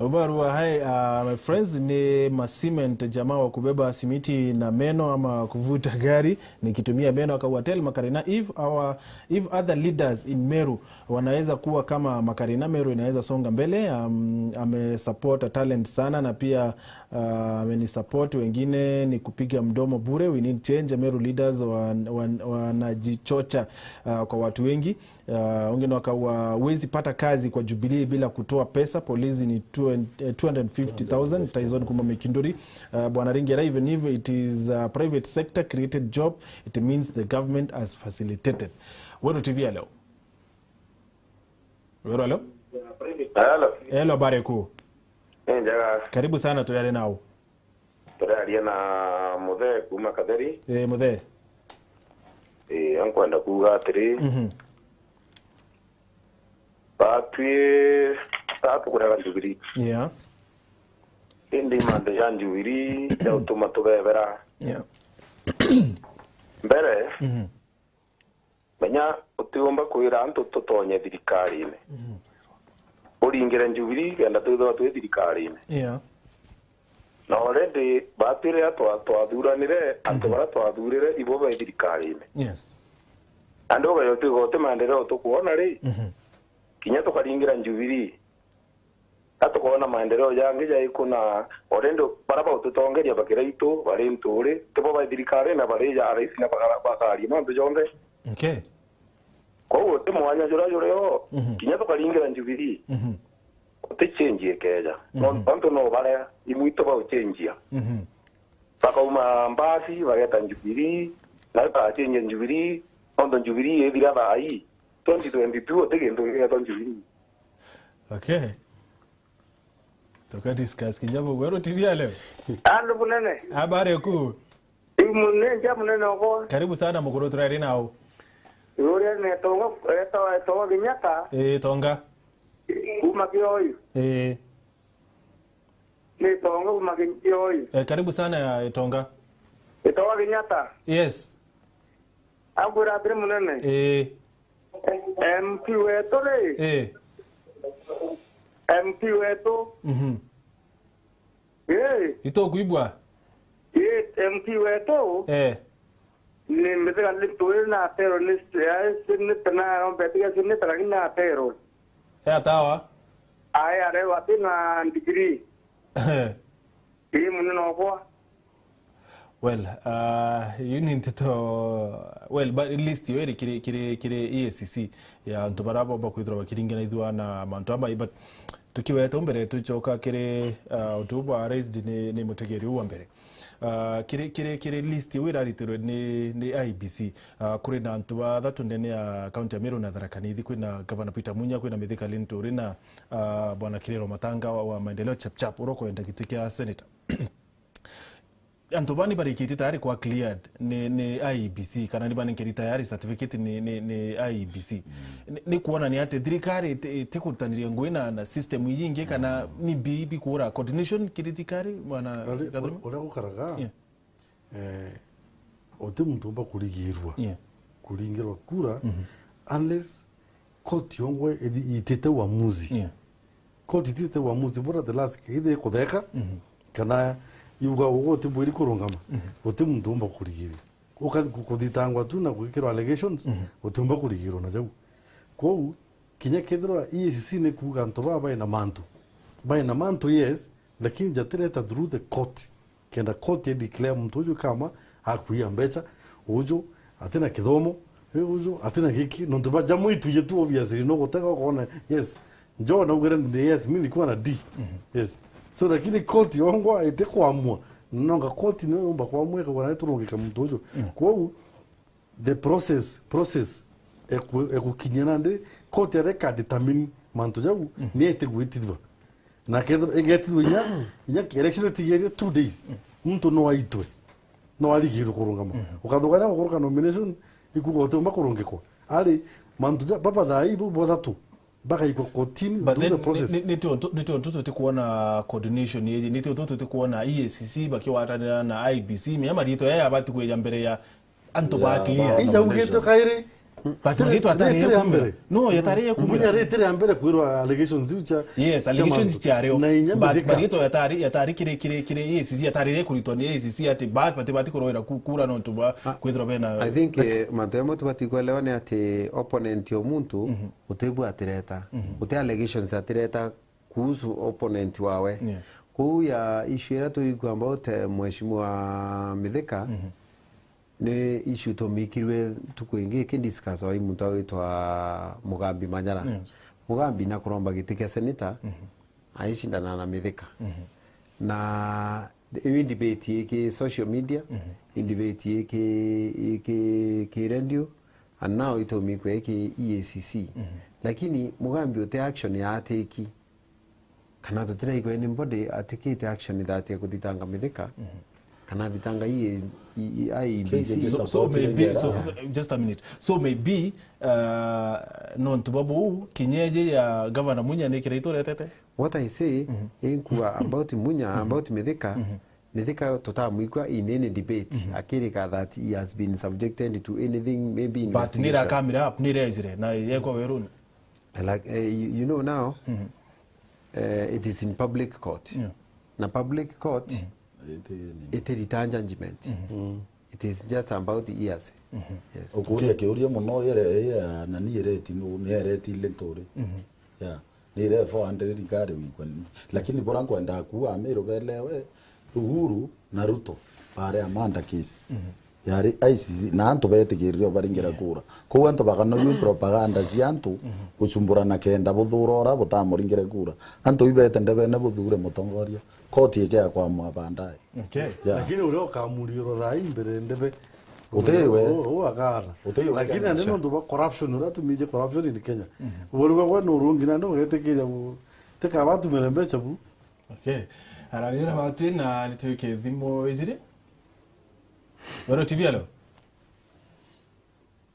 Ubaru wa hai, uh, my friends, ni ma cement jamaa wa kubeba simiti na meno ama kuvuta gari nikitumia meno, akauga, "Tell Makarina if our, if other leaders in Meru wanaweza kuwa kama Makarina, Meru inaweza songa mbele." Um, amesupport talent sana na pia, uh, amenisupport. Wengine ni kupiga mdomo bure. We need change. Meru leaders wa, wa, wanajichocha, uh, kwa watu wengi. Uh, wengine wakawa, "Huwezi pata kazi kwa Jubilee bila kutoa pesa. Polisi ni two, eh, two hundred fifty thousand." Tyson Kuma Mikinduri. Uh, Bwana Ringera, even if it is a private sector created job, it means the government has facilitated. Weru T V ya leo. Weru, hello? Hello. Hello, habari kuu. Ni njega. Karibu sana, turiarie nau. Turaria na Muthee kuma Katheri. Eh, Muthee. Eh, nkwenda kuuga atiri, Mhm. batwi tatukurega Jubilee. Yeah. Indi manthe ja Jubilee ja utuma tubebera. Yeah. Mbere, Mhm. menya utiumba kwira antu tutonye thirikarine. Mhm. Uringire Jubilee kenda twithirwa twi thirikarine. Yeah. Na already batwire twa-, twathuranire, antu Mhm. baria twathurire ibo bai thirikarine. Yes. Andi ugaja utiga uti maendeleo tukwona ri, Mhm. kinya tukaringira Jubilee, ka tukoona maendeleo jangi jaiku na already baria baututongeria bakira itu bari nturi, tibo bai thirikarine na bari ja rais na baka-, bakaria mantu jonthe. Okay. Kwou uti mwanya juria jurio, Mhm. kinya tukaringira Jubilee, Mhm. uti change ikeja. Mhm. No, antu no baria imwitu bauchenjia. Mhm. Bakauma mbasi, bageta Jubilee, na bakachenjia Jubilee, nontu Jubilee ithira thaa ii. Twenty twenty-two uti kintu gigetwa Jubilee. Okay. Tuka discuss kinya bau. Weru T V ya leo. Andu munene. Habari kuu. Iu munene, nja munene okwa. Karibu sana mukuru, turairi nau. Uria ni Tonga, etawa, etawa Kenyatta. Eh, Tonga. Kuma Kioyu. Eh. Ni Tonga kuma Kioyu. Eh, karibu sana ya Tonga. Etawa Kenyatta. Yes. Akwira atiri munene. Eh. M P wetu ri. Eh. M P wetu. Mhm. Ii. Itukwigua? Ii, M P wetu. Eh. Ni mbithiga ni turi na atero ni, ya, senator na, no mbetiga senator lakini na atero. Eh, atawa? Ae, arewa ati na degree. Eh. Ii, munene okwa. Well, uh, iu ni nteto, well, but at least yo iri kiri, kiri, kiri E A C C ya antu baria bomba kwithirwa bakiringanaithua na mantu amai, but tukiweta mbere tucoka kiri, uh, untu bwa raised ni, ni mutegeri uu wa mbere. Ah, kiri, kiri, kiri list iu iraritirwe ni, ni I E B C. Ah, kuri na antu bathatu ndene ya kaunti ya Meru na Tharaka Nithi, kwina Gavana Peter Munya, kwina Mithika Linturi na, ah, Bwana Kirero Matanga wa, wa Maendeleo Chapchap, uria ukwenda giti kia senator. Antu baa ni barikitie tayari kwa cleared ni, ni I E B C, kana ni banenkeri tayari certificate ni, ni, ni I E B C. Ni, ni kuonania ati thirikari iti, itikurutaniria ngugi na, na system ii ingi, kana ni mbi bikura coordination kiri thirikari, mwana Ari, Gathurima? Uria gukaraga, Yeah. eh, uti muntu umba kurigirwa, Yeah. kuringirwa kura, unless koti yongwa ithi-, itite uamuzi. Yeah. Koti itite uamuzi bura the last, either ikutheka, kana yuga uguo utibwiri kurungama, uti muntu umba kurigirwa. Uka-, ku-, kuthitangwa tu na gwikirwa allegations, utiumba kurigirwa na jau. Kwou, kinya kethirwa E A C C ni kuuga antu baa baina mantu. Baina mantu, yes, lakini jatireta through the court. Kenda court i declare muntu uju kama akuia mbecha, uju atina kithomo, eh, uju atina giki, nontu ba jamu itwije tu obviously, no gutega ukona, yes, Joe naugire ndi, yes, mimi nilikuwa na D. Yes. So, lakini court yongwa itikwamua, nonga court niyo yumba kwamua ikauga nani turungika muntu uju. Kwou, the process, process eku-, ekukinyia nandi, court aria ikadetermine mantu jau, ni itigwitithua. Na kethirwa igetithua inya, inya election itigerie two days, muntu no aitwe, no arigirwe kurungama. Ukathugania gukuruka nomination, ikuga utiumba kurungikwa. Ari, mantu ja, baba thaa ii bau bathatu, bakaikwa kotini, But through then, the process. Ni, ni, ni tiontu, ni tiontu tutikuona coordination iji, ni tiontu tutikuona E A C C bakiwatanira na I E B C, menya mariitwa yaya yabati kwija mbere ya antu ba clear. Ijaugitwe kairi. But mariitwa yatari ya mbere. No, yatari ya Munya ri tiri ya mbere kwirwa allegations iu cia, Yes, cia allegations mantu. Ciario. Na inya But Mithika. Mariitwa yatari, yatari kiri, kiri, kiri E A C C, yatari ya kuritwa ni E A C C ati but, but, but kurwira ku-, kura nontu ba kwithirwa bena I think, eh, mantu jamwe tubati kwelewa ni ati opponent o muntu, utibwa atireta. Uti allegations atireta kuhusu opponent wawe. Yeah. Kuu ya issue iria tuigua about, eh, Mheshimiwa Mithika, ni issue tumikirwe ntuku ingi ikidiscuss wa muntu agwitwa Mugambi Manyara. Yes. Mugambi nakuromba giti kia senator, aicindana na Mithika. Na iu debate iki social media, i debate iki, iki, ki radio, and now itumikwe iki E A C C. Lakini Mugambi uti action ya atiki. Kana tutiraigua anybody atikite action that ya kuthitanga Mithika, kana athitanga E A, E A, I E B C. So, so maybe, so, just a minute. So maybe, uh, nontu bwa buu, kinyeje ya Governor Munya ni kira ituretete? What I say, inkua about Munya, about Mithika, Mithika tutamwigua in any debate, akirika that he has been subjected to anything, maybe But investigation. Nira come up, nira ejire, na yekwa weruni. Like, eh, you, you know now, eh, it is in public court. Yeah. Na public court, iti return judgment. It is just about hearsay. Yes. Ukuria kiuria muno, ire, ire, nani ireti nu, ni ireti ile nturi. Yeah. Ni ire four hundred ngari wikwa ni. Lakini bora nkwenda kuwa Amiru belewe, Uhuru na Ruto, bare Amanda case. Yari I C C, na antu betigirire baringire kura. Kou antu bakanoria propaganda cia antu gucumburana kenda buthura ura butamuringire kura. Antu ibete ndebene buthure mutongoria. Koti ikea kwamua baadaye. Okay. Yeah. Lakini uria ukamuriirwa thaa ii mbere ndebe, Utiwe. U-, u-, u akara. Utiwe. Lakini nandi nontu bwa corruption, uria tumije corruption in Kenya. Ubori bwa gwe nurungi nandi ugetikiria bu-, tikaba atumire mbeca bu. Okay. Ararira batwi na nitwike thimu ijiri. Wero T V, hello?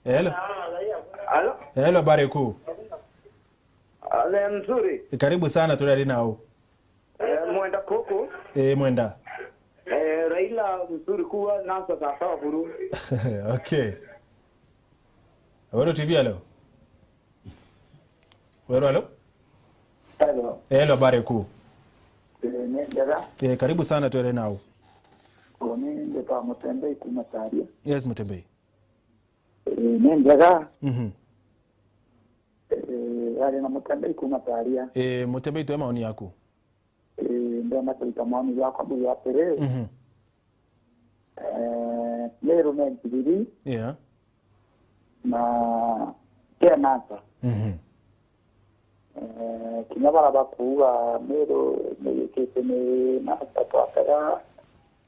Hello? Halo? Hello, habari kuu? Ale nzuri. Karibu sana, turi ari nau. Eh, Mwenda Kuku. Eh, Mwenda. Eh, Raila mzuri kuwa nasa sawa buru. Okay. Wero T V, hello? Wero, hello? Hello. Hello, habari kuu? Eh, ni njega. Eh, karibu sana, twere nau. Uni ndi kwa Mutembei kuma Taria. Yes, Mutembei. Eh, ni njega. Mhm. Eh, ari na Mutembei kuma Taria. Eh, Mutembei, twe maoni yaku? Eh, ndenda kurita maoni jakwa buu atiri. Mhm. Eh, Meru ni nkiriri. Yeah. Na kena nsa. Mhm. Eh, kinya bara bakuuga Meru ni yikite ni nasa twatega,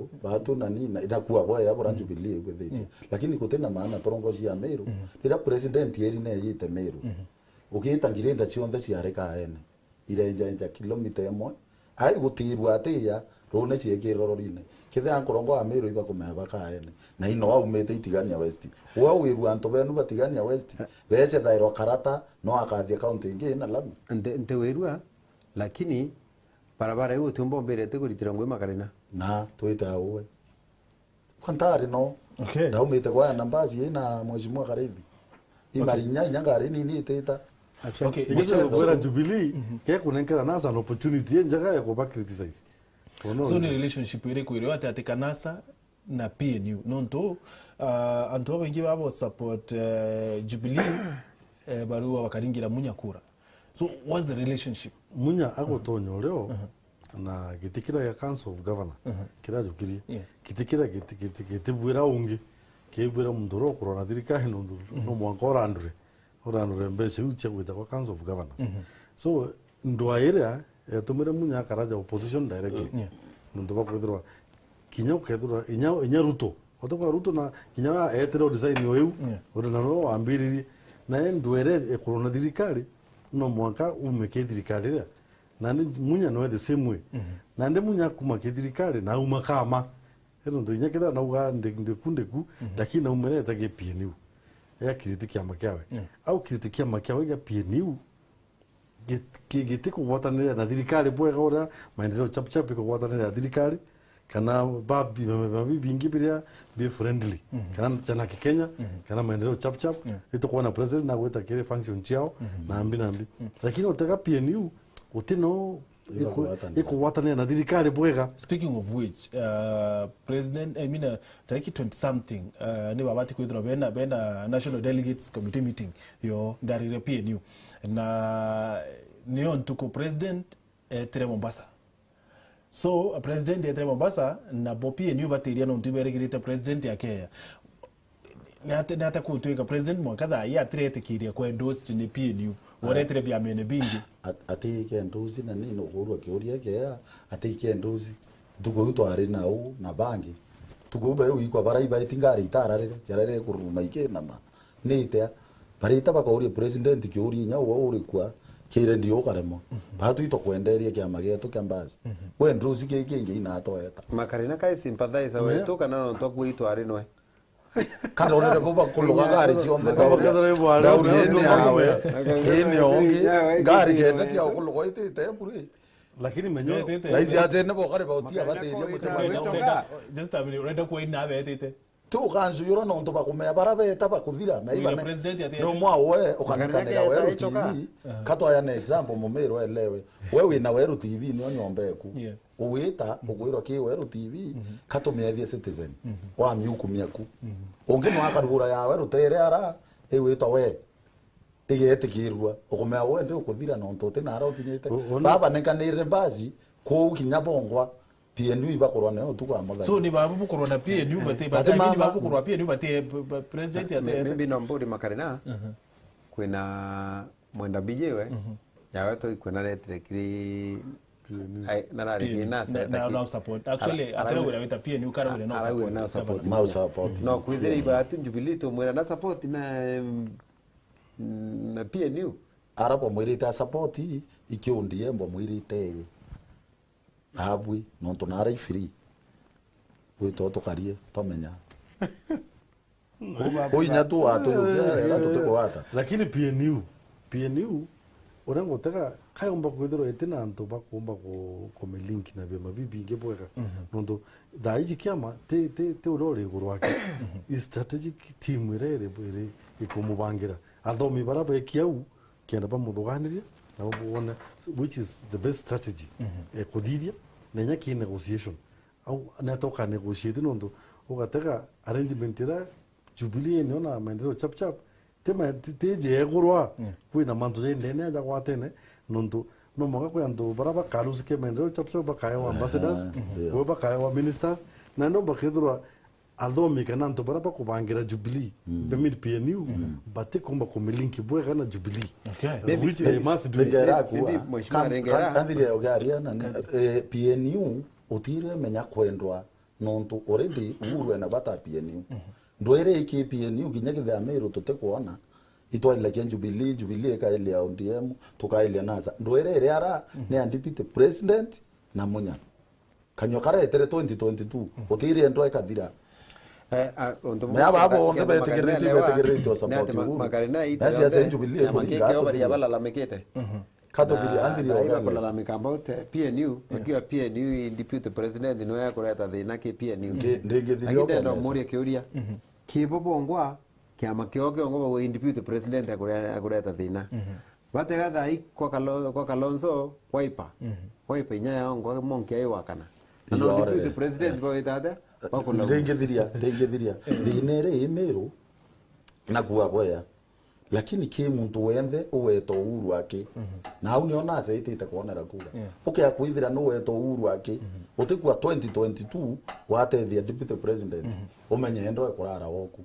Meru, batu na nina, ina kuwa boya bura Jubilee ibwithitie. Lakini gutina maana turongoci ya Meru. Riria president eri neyite Meru, ugita ngirenda cionthe ciari Kaene, irenjaenja kilomita imwe, ai gutirwa atiya, rune ciekirwa rorine. Kethira nkurongo wa Meru ibakumea ba Kaene, na ino aumite Itigania West. Uga wirwa antu benu ba Tigania West, bece thairwa karata, no akathia kaunti ingi ina lami. Nte-, ntiwirua, lakini barabara iu utiumba umbirite kuritira ngui makarina. Na twite auwe. Kwa ntari no. Okay. Ndaumite kwa na mbasi ina Mheshimiwa Karithi. Imari inya inya ngari nini itita. Acha. Okay, Igice Mheshimiwa, kukwira Jubilee, ke kunenkera NASA an opportunity enjega ya kuba criticize. For no So ni reason. Relationship iriku iri ati ati Kanasa na P N U? Nontu, uh, antu babaingi babo support, uh, Jubilee, uh, barua bakaringira Munya kura. So what's the relationship? Munya agutonya urio na giti kiria gia Council of Governor kiria ajukirie. Yeah. Giti kiria giti, giti, gitibwira ungi, kibwira muntu uria ukurora thirikari nontu no mwanka urandure, urandure mbeca iu cia gwita kwa Council of Governors. So, Ndwaa iria yatumire Munya akaraja opposition directly. Yeah. Nontu bwa kwithirwa kinya ukethirwa inya, inya Ruto. Utukwa Ruto na kinya wa etire resign o iu. Yeah. Uri na no wambiririe. Na ndwaa iria ikurwa na thirikari, no mwanka ume ki thirikari iria. Nandi Munya noe the same way. Mhm. Nandi Munya kuma ki thirikari na auma kama. Ero ntu inya kethira nauga ndi-, ndiku, ndiku, mhm, lakini naumire eta ki P N U. Ega kiriti kiama kiawe. Yeah. Au kiriti kiama kiawe gia P N U, gi-, gi-, gitikugwatanira na thirikari bwega uria maendeleo chap chap ikugwatanira na thirikari, kana ba-, bi-, ma-, ma-, mabi bingi biria bi friendly, mhm, kana jana Kikenya, mhm, kana maendeleo chap chap, yeah, itukwona president na gwita kiri function ciao, mhm, na mbi na mbi. Mhm. Lakini utega P N U, uti no iku-, ikugwatanira na thirikari bwega. Speaking of which, uh, president, I mean, uh, tariki twenty something, uh, ni babati kwithirwa bena, bena National Delegates Committee meeting yo ndarire P N U. Na niyo ntuku president etire Mombasa. So, president etire Mombasa, na bo P N U batiria nontu iberigirite president akeya. Ni ate, ni ate kutwika president mwanka thaa ii atiretikiria kwa endorsed ni P N U. Ah. Waretire biamene bingi. At-, ati ke endorsed na ni nukurwa kiuria kia, ati ke endorsed. Ntuku iu twari nau na bangi. Ntuku iu beu ikwa baraiba iti ngari itararire, ciararire kururuma ikinama. Ni itia? Barita bakauria president kiuria inya uwe urikua, kire ndio ukaremwa. Mhm. Batu itokwenderia kiama gietu kia mbasi. Mhm. We ndusi ki kingi inatweta. Makarina kai sympathizer wetu kana nontu akua itwari nwe? Karorere bo bakuruga ngari cionthe. Bakethera ibwari, ndauri ene awe. Ene ongi. Ngari kenda cia kuruga itite mburi. Lakini menyo. Raisi acene bo kari bautia batithia mucema. Just a minute, urenda kuaina abetite. Ti ukanjuyura nontu bakumea bara beta bakuthira na iba ne. President ati no mwa we ukanekania weru T V. Aha. Katwaya na example mumiro elewe. We wina weru T V nio nyomba eku. Yeah. Ugwita, mhm, ugwirwa ki weru T V, mhm, katumiethie Citizen. Mhm. Wamiukumia ku. Mhm. Ungi no akarugura ya weru tere ara, igwitwa we. Igetikirua. Ukumea we ndi ukuthira nontu uti nara ukinyite. U-, una- Baba nenkanire mbaji, kuu kinya bongwa, P N U ibakurwa nayo utuku wa muthenya. So, ni babu bukurwa na P N U, bati, bati, bati I mean, mama. Babu bukurwa P N U, bati, eh, p-, p-, president ati, maybe no mburi makarina, aha, kwina mwenda mbijiwe, mhm, yawe to ikwena retire kiri P N U. Ai, narari P N U. Kiri nasa, na, na, taki-, no support. Actually, ara-, atira ara-, wira wita P N U, kara wira no ara wira support. No support. No support. No, kwithira iba atu Jubilee tumwira na support na, em, na P N U. Ara bwamwirite a support, iki O D M bwamwirite ii. Abwi, nontu nara i free. Gwitwa tukarie, twamenya. Kuu inya tu waturukia wega tutikugwata. Lakini P N U, P N U, uria ngutega, kayomba kwithirwa iti na antu bakumba ku-, kumilink na biama bibingi bwega. Mhm. Nontu thaa iji kiama ti, ti, ti uria uri iguru wake. Mhm. I strategic team iria iri, iri ikumubangira. Athomi baria beki au, kenda bamuthuganiria, na bamwone which is the best strategy, mhm, eh, kuthithia, na inya ki negotiation. Au, ni atoka negotiate nontu ugatega arrangement iria Jubilee niyo na maendeleo chap chap, ti ma-, ti, ti njeegurwa. Yeah. Kwina mantu ja ndene aja gwatene, nontu no mwanka kwi antu baria bakarusikia maendeleo chap chap bakaewa ambassadors, aha, yeah, bo bakaewa ministers, na no bakethirwa athomi kana antu baria bakubangira Jubilee, mm, I mean P N U, mm, batikumba kumilink bwega na Jubilee. Okay. Uh, maybe, which they maybe, must do. Maybe, maybe, Mheshimiwa Rengera. Maybe, maybe, maybe, maybe, maybe, eh, P N U utire menya kwendwa nontu already Uhuru ena bata P N U. Mhm. Ndwere iki P N U kinya kithea Meru tutikwona, itwailagia Jubilee, Jubilee ikailia O D M, tukailia NASA. Ndwere iria ara, mhm, ni a deputy president na Munya. Kanyua karetere twenty twenty-two, mhm, utiri endwa ikathira. Eh, a, untu bumwe. Na aba abo onthe betigiritie, betigiritie o support Uhuru. Makarina ite na siasa yonthe, Jubilee kiama ikuri kiki igatu baria balalamikite. Mhm. Katuthiria, na, anthiri na iba organize. Kulalamika about, eh, P N U, yeah, akiwa P N U i deputy president niwe akureta thina ki P N U. Ngi-, ndingithiria. Lakini ndenda organize. Umurie kiuria. Mhm. Kibo bongwa, kiama kio kiongo bagwe deputy president akure-, akureta thina. Mhm. Batega thai kwa Kalo-, kwa Kalonzo, Wiper. Mhm. Wiper inya yao ngo monki ai wakana. Na no deputy president bawita atia? Bakuna. Ndingithiria, ndingithiria. Thina iri i Meru, na kuwa bwea. Lakini ki muntu wenthe ugweta Uhuru aki. Mhm. Na au nio nasaitite kwonera kura. Yeah. Ukea kwithira nugweta Uhuru aki, mhm, utikua twenty twenty-two watethia deputy president, mhm, umenye endo ekurara woku.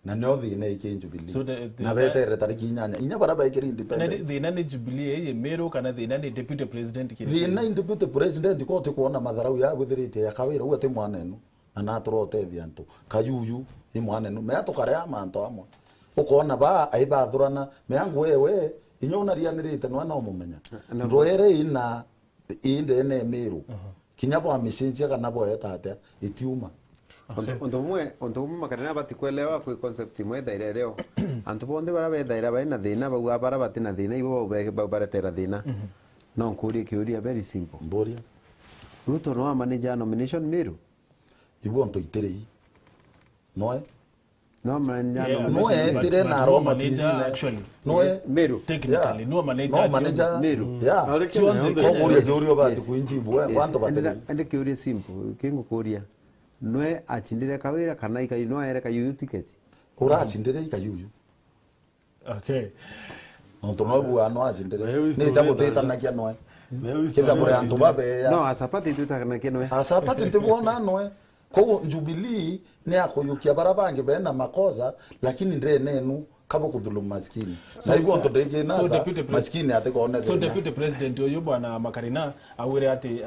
Na nio thina iki Jubilee. So, the, the, na betere tariki inyanya. Inya bara baikiri independence. Thina ni Jubilee ii Meru kana thina ni deputy president kiri? Thina ni deputy president ko ti kuona matharau ya bwithirite ya Kawira, uwe ti mwanenu. Na natura utethia antu. Kayuyu, i mwanenu. Mea tukarea mantu amwe. Ukona ba, ai bathurana. Mea ngwe we, inya unarianirite nwe no mumenya. Na, na ndwere ina ii ndene Meru. Aha. Kinya bwamicenjia kana bweta atia, itiuma. Untu, okay, untu bumwe, untu bumwe Makarina abati kwelewa kwi concept imwe ethaira irio. Antu bonthe bara bethaira bari na thina, bau bara bati na thina, ibo bau be-, bau baretera thina. Mhm. No nkurie kiuria very simple. Mburia. Ruto no amanager nomination Meru? Ibo ntu itirei. Noe? No manager. Yeah, no, but, etire but na no aroma manager tirini. Actually. No, yes, Meru. Technically, yeah, no manager. No manager. Meru. Yeah. Ari Kenya yonthe. Koguria kiuria bati kuinjibu, eh, yes, wantu batiri. Ende kiuria simple, kingukuria. Nwe achindire Kawira kana ikai no aere Kayuyu ticket? Ura achindire i Kayuyu. Okay. Nontu no bua no achindire. Ni ta gutitanagia noe. Kitha kuri antu babeya. No, as a party twitanagia noe. As a party ntibwona noe. Koguo Jubilee ni akuyukia bara bangi bena makosa, lakini ndene enu kabo kuthulumu maskini. So, na ibo so, ntu ndingi so, nasa, Deputy Pre-, maskini atikone so, thina. Deputy President uyu bwana Makarina augire ati,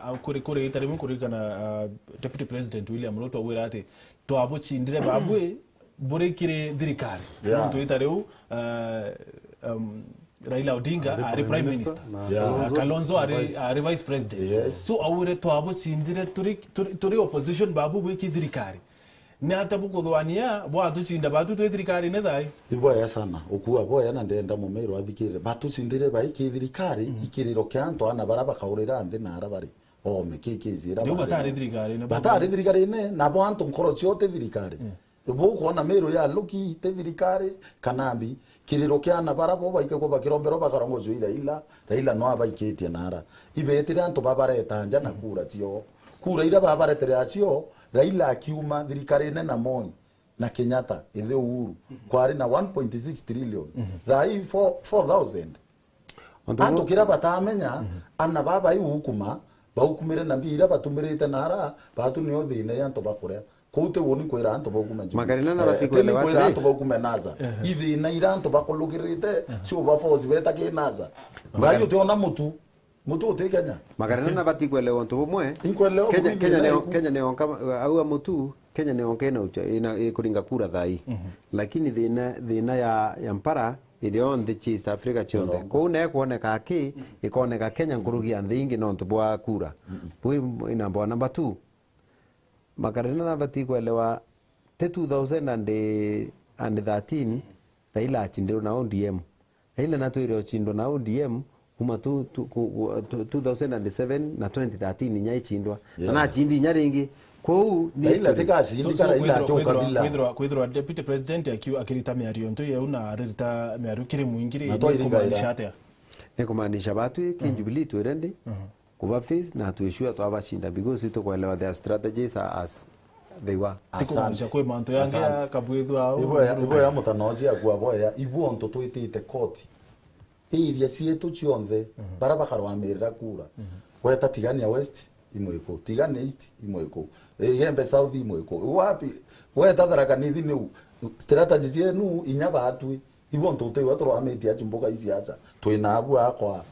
uh, kuri, kuri ita rimwe kurikana, uh, Deputy President William Ruto augire ati twabucindire babwe buri kiri thirikari. Yeah. Nontu ita riu, uh, um, Raila Odinga ari Prime Minister. Na, yeah, Kalonzo, Kalonzo ari, ari Vice President. Yes. So, augire twabucindire turi, turi, turi opposition babu bwiki thirikari. Ni ata bukuthwania bwatucinda batu twi thirikarine thai? Ibwaya sana. Ukua bwaya na ndenda Mumiru athikire. Batucindire baiki thirikari, mm, ikiriro kia antu ana bara bakaurira nthi na ara bari. Ome, ki, ki, zira. Riu bari batari thirikarine, batari thirikarine, na bo antu nkoro cio ti thirikari. Mm. Bo ukwona Meru ya Luki, ti thirikari, kana mbi, kiriro kia ana bara bo baike kwa bakiromberwa bakarongocua i Raila, Raila no abaikitie nara. Ibetire antu babareta nja na kura cio. Kura ira babaretere acio, Raila akiuma thirikarine na Moi na Kenyatta, ithe Uhuru, kwari na one point six trillion. Mhm. Thaa ii four, four thousand. Antu kira batamenya, mhm, ana baba iu ukuma, baukumire na mbia ira batumirite nara, batu nio thina ya antu bakuria. Kuu ti woni kwira antu baukume Jubilee. Makarina na bati kwelewa kwira atiri, antu baukume nasa. Ehe. Ithina ira antu bakulukirite, ehe, cio ba force beta ki nasa. Makarina. Ngai utiona mutu, mutu uti Kenya. Makarina na bati kwelewa untu bumwe. Inkwelewa Kenya, Kenya neo, Kenya neo nka, au a mutu, Kenya neo nka ina ucha, ina, ikuringa kura thai. Mhm. Lakini thina, thina ya, ya mpara, irio nthi cia East Africa cionthe. Mirongo. Kuu nae kwoneka ki, ikoneka Kenya nkuruki ya nthi ingi nontu bwa kura. Mm-mm. Bwi ina bwa number two. Makarina na bati kwelewa ti two thousand and thirteen Raila achindirwe na O D M. Raila natwire ochindwa na O D M kuma tu, tu, ku, ku, tu, two thousand and seven na twenty thirteen inya ichindwa. Na, yeah, nachindi inya ringi. Kwou ni Raila history. Tika So, acindika, so Raila kwithirwa, ati kwithirwa, ukabila. Kwithirwa, kwithirwa Deputy President aki-, akirita miario ntu yeu na aririta miario kiri mwingi ri, na ni twairi kumaanisha ngaira atia? Ni kumaanisha batwi ki, mhm, Jubilee twi ready. Mhm. Kuba face na to ensure twabacinda because tukwelewa their strategies are as they were. Ti kumaanisha kwi mantu yangi ya kabwithwa au. Ibo ya, ibo ya mutanoci akua boya, ibo onto twitite koti. Iria cietu cionthe, mhm, bara bakarwamirira kura. Mhm. Weta Tigania West, imwe iku. Tigania East, imwe iku. Igembe South, imwe iku. Wapi? Weta Tharaka Nithi niu. Strategy cienu inya batwi. Ibo ntu utiwa turwamitie acu mbuga i siasa. Twina abu akwa.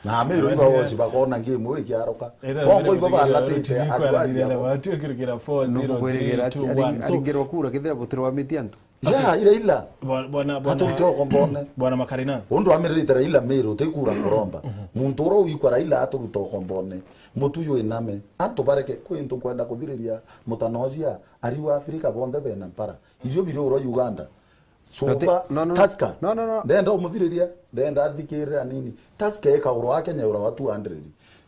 Na Amiru iba woci bakona ngemu ikiaruka. Bongo ibo banatite aru aria. Nukukwirigera ati aringirwa kura kethira butirwamitie antu. Ya, ira ila. Bwana, bwana, bwana, aturuta ukombone. Bwana Makarina. Undu amirite Raila Miru, ti kura kuromba. Muntu ura uikwa Raila aturuta ukombone. Mutu yu iname. Antu bareke kwintu kwenda kuthiriria mutanocia. Ariu Afrika bonthe bena mpara. Irio biri uro Uganda. Cuba, no, no, no. Tusker. No, no, no. Ndenda umuthiriria, ndenda athikirire anini. Tusker ikaurwa a Kenya ura wa two hundred.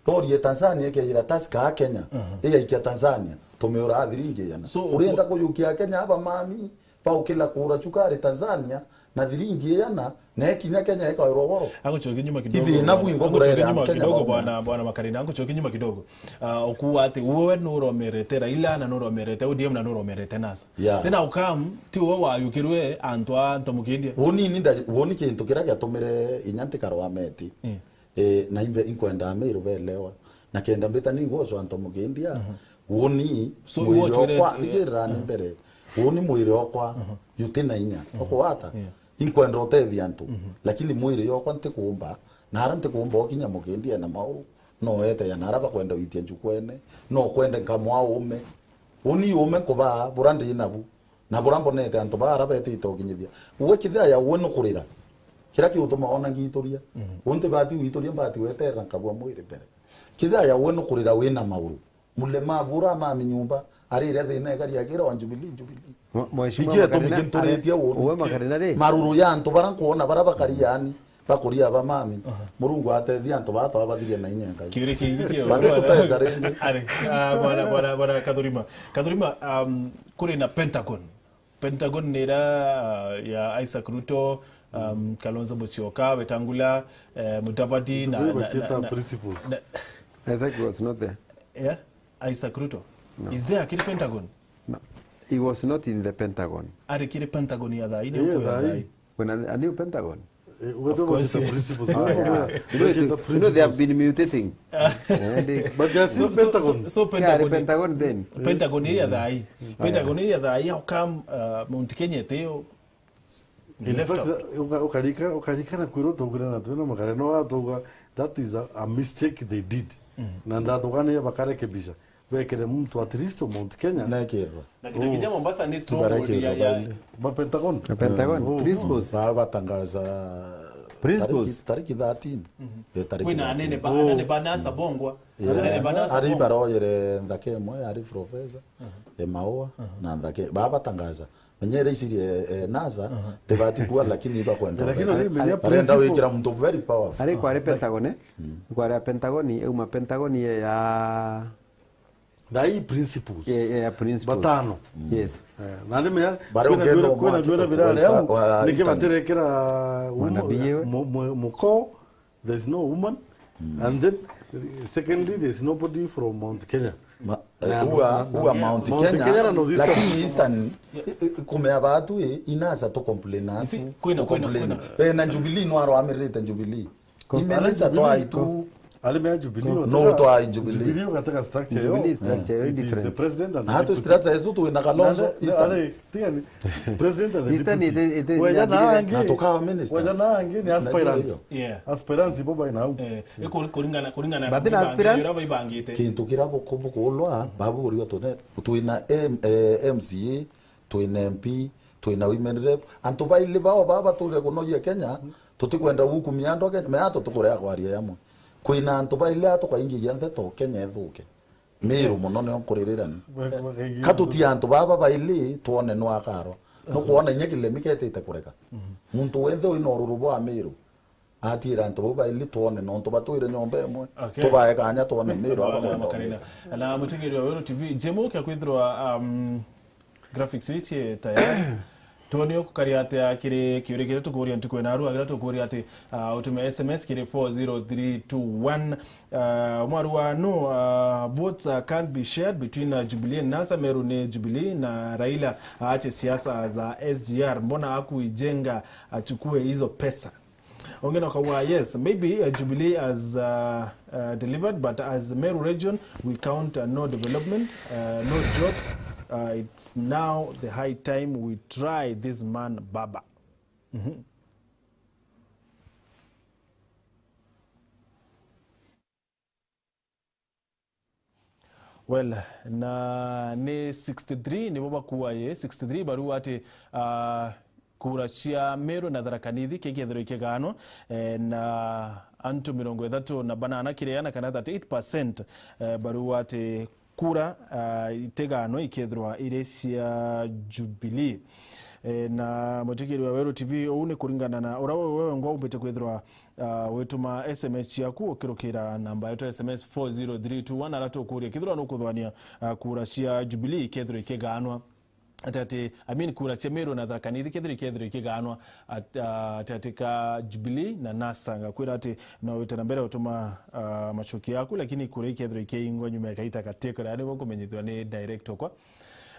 Rori ya Tanzania ikejira Tusker a Kenya, mhm, igaikia Tanzania, tumiura a thiringi igana. So, urenda kuyukia Kenya aba mami, baukila kura cukari Tanzania, na thiringi igana, na ikinya Kenya ikaurwa goro. Angucokia nyuma kidogo. Ithina bwingo burere Kenya bonthe. Bwana, bwana Makarina, angucokia nyuma kidogo. Ah, ukuuga ati uwe nuromerete Raila, na nuromerete O D M, na nuromerete NASA. Yeah. Then how come ti uwe wayukirwe antu a Ntomukindia? Woni ni nda-, woni kintu kiria giatumire inya ntikarwa Meti. Eh. Eh, na imbe inkwenda Amiru belewa. Na kenda mbita ni ngwocwa Ntomukindia. Mhm. Woni. So, mwiri iwe ocwirete, okwa, eh, thikirira ni mbere. Uuni mwiri okwa, juti na inya. Okwa ata? Yeah. Inkwenda utethia antu, lakini mwiri yokwa ntikuumba, na ara ntikuumba ukinya mukindi ena mauru, no ete ya na ara bakwenda witia njukwene, no kwende nkamwa uume. Uni uume nkubaa, bura ndi nabu, na bura mbonete antu baa ara betite ukinyithia. Uwe kithia ya uwe nukurira. Kira kiutuma ona ngituria. Unti bati wituria mbati weterera nkabua mwiri mbere. Kithia ya uwe nukurira wina mauru. Mulemavu ura mami nyumba, arire thina ekari akira wa Jubilee, Jubilee. Mwe-, Mheshimiwa Igie Makarina, tumi ginturitie ari-, uuni. Uwe Makarina ri? Maruru ya antu bara nkuona bara bakari yani, bakuria ba mami. Murungu atethia antu baa twabathiria na inya Ngai. Kiuri kingi kio. Bande tuteza ringi. Ari, ah, bwana, bwana, bwana Kathurima. Kathurima, um, kuri na Pentagon. Pentagon ni ira, ah, ya Isaac Ruto, um, Kalonzo Musyoka, Wetangula, eh, Mudavadi, na, Ndugu na, bacheta na, na, principles. Na, Isaac was not there. Yeah? Isaac Ruto? No. Is there akiri Pentagon? No. He was not in the Pentagon. Ari kiri Pentagon ya thaa ii, ni Yeah, ukwira thaa ii. Thaa ii. When a, a new Pentagon? Eh, whether Of course, bacheta yes. Principles. Oh, yeah. Bacheta You know, it is, you know, they have principles. Been mutating. Eh, they But they are still So, so, Pentagon. So, so Yeah, the Pentagon, Pentagon then. Pentagon ya thaa ii. Pentagon ya thaa ii, how come, uh, Mount Kenya itiyo In left fact, out? Uka-, ukarika-, ukarikana kwirwo tugure na twina Makarina no atuga, that is a, a mistake they did. Na ndathugania bakarekebisha. Bekere muntu at least o Mount Kenya. Nekirwe. Na kinya, kinya Mombasa ni stronghold ya, ya Barekirwe. Ba Pentagon. Na Pentagon, Oh. Principles. Ba-, batangaza Principles. Tariki, tariki thirteen. Eh, tariki Kwina thirteen. Anene ba, Oh. Anene ba NASA bongwa. Yeah. Anene ba NASA Ari bongwa. Baroyere nthaka imwe, ari professor, e Maua, na nthaka, ba batangaza. Menyere iciri, eh, eh, NASA, tibati kuwa, lakini ibakwenda Lakini urega. Ari, menya Barenda principle. Wikira muntu very powerful. Ari kwari Pentagon, eh? Kwari Pentagon, euma Pentagon ye ya Thaa ii principles. Ye, ye, ya principles. Batano. Yes. Eh, na ni mea, Bare kwina ugendo bwira, kwina mwaki bwira birare wa au, wa niki Eastern. Baterekera Mwana B A we. Mu-, mu-, muko, there's no woman. And then, secondly, there's nobody from Mount Kenya. Ma-, Na, eh, uwa, na, na, uwa Mount Mount Kenya, Kenya na North Eastern. Lakini Eastern, i-, i-, kumea batu, eh, inasa to complain atu. Isi, kwina, kwina, complain. Kwina. Eh, na Jubilee no arwamirite Jubilee. Ko-, Imenesa Jubilee, twa itu. Ko-, arimi a Jubilee, No, watega, twa Jubilee. Jubilee ugatega structure yo. Jubilee structure yo It is the different. President and the Hatu deputy. Structure yetu twina Kalonzo, Na, na, Eastern. Are, tigani. President and the Eastern deputy. Ite, ite, Wenya na nyagire. Angi. Na tukawa ministers. Wenya na angi ni Na aspirants. Ndio. Yeah. Aspirants ibo bai nau. Eh, e kuri-, kuringana, kuringana But na then aspirants, ira baibangite. Kintu kira buku-, bukulwa, babu uriwa tune, twina M-, eh, M C A, twina M P, twina women rep. Antu baili bao baba bature kunogia Kenya, tutikwenda gukumia andu a Kenya, mea tutukurea kwaria yamwe. Kwina antu baili a tukaingiria ndeto Kenya ithuke. Miru muno nio nkuririra ni. Ka tuti antu baba baili twone nwa akarwa. Nukwona inya kilemi ketite kureka. Muntu wenthe wina ururu bwa Miru. Atira antu bau baili twone, nontu batwire nyomba imwe, Okay. Tubae kanya twone Miru aba Makarina, bakwenda Makarina. Na mutegeri wa Weru T V, Jemo, kia kwithirwa, um, graphics ici tayari. Twone ukukari atia kiri kiuri kiria tukuria ntuku ina aru, agira tukuria ati, uh, utume S M S kiri four zero three two one. Uh, mwaru wa no, uh, votes, uh, can't be shared between, uh, Jubilee and NASA, Meru ni Jubilee na Raila aache siasa za S G R. Mbona hakuijenga achukue hizo pesa? Ongena kwa, yes, maybe, uh, Jubilee has, uh, uh, delivered, but as Meru region, we count, uh, no development, uh, no jobs. Uh, it's now the high time we try this man Baba. Mhm. Well, na ni sixty-three nibo bakuwa ye, sixty-three barua ati, ah, kura cia Meru na Tharaka Nithi kikethirwa ikiganwa, eh, na antu mirongo ithatu na banana kiri ana kana thirty-eight percent, eh, barua ati kura, ah, itiganwe ikethirwa iri cia Jubilee. Eh, na mutikiri wa Weru T V, uu ni kuringana na ura we, we wengwa umbite kwithirwa Ah, wituma S M S ciaku ukirukira namba yetu ya S M S four zero three two one, ara tukuria kethirwa nukuthwania, ah, kura cia Jubilee ikethirwa ikiganwa. Ati, ati, I mean, kura cia Meru na Tharaka Nithi kethirwa ikethirwa ikiganwa at-, ah, ati, ati ka Jubilee na NASA. Ngakwira ati no wite na mbere utuma, ah, macoki yaku, lakini kura ikethirwa ikiingwa nyuma ya kaita katikora, yani niguo nkumenyithua ni director kwa.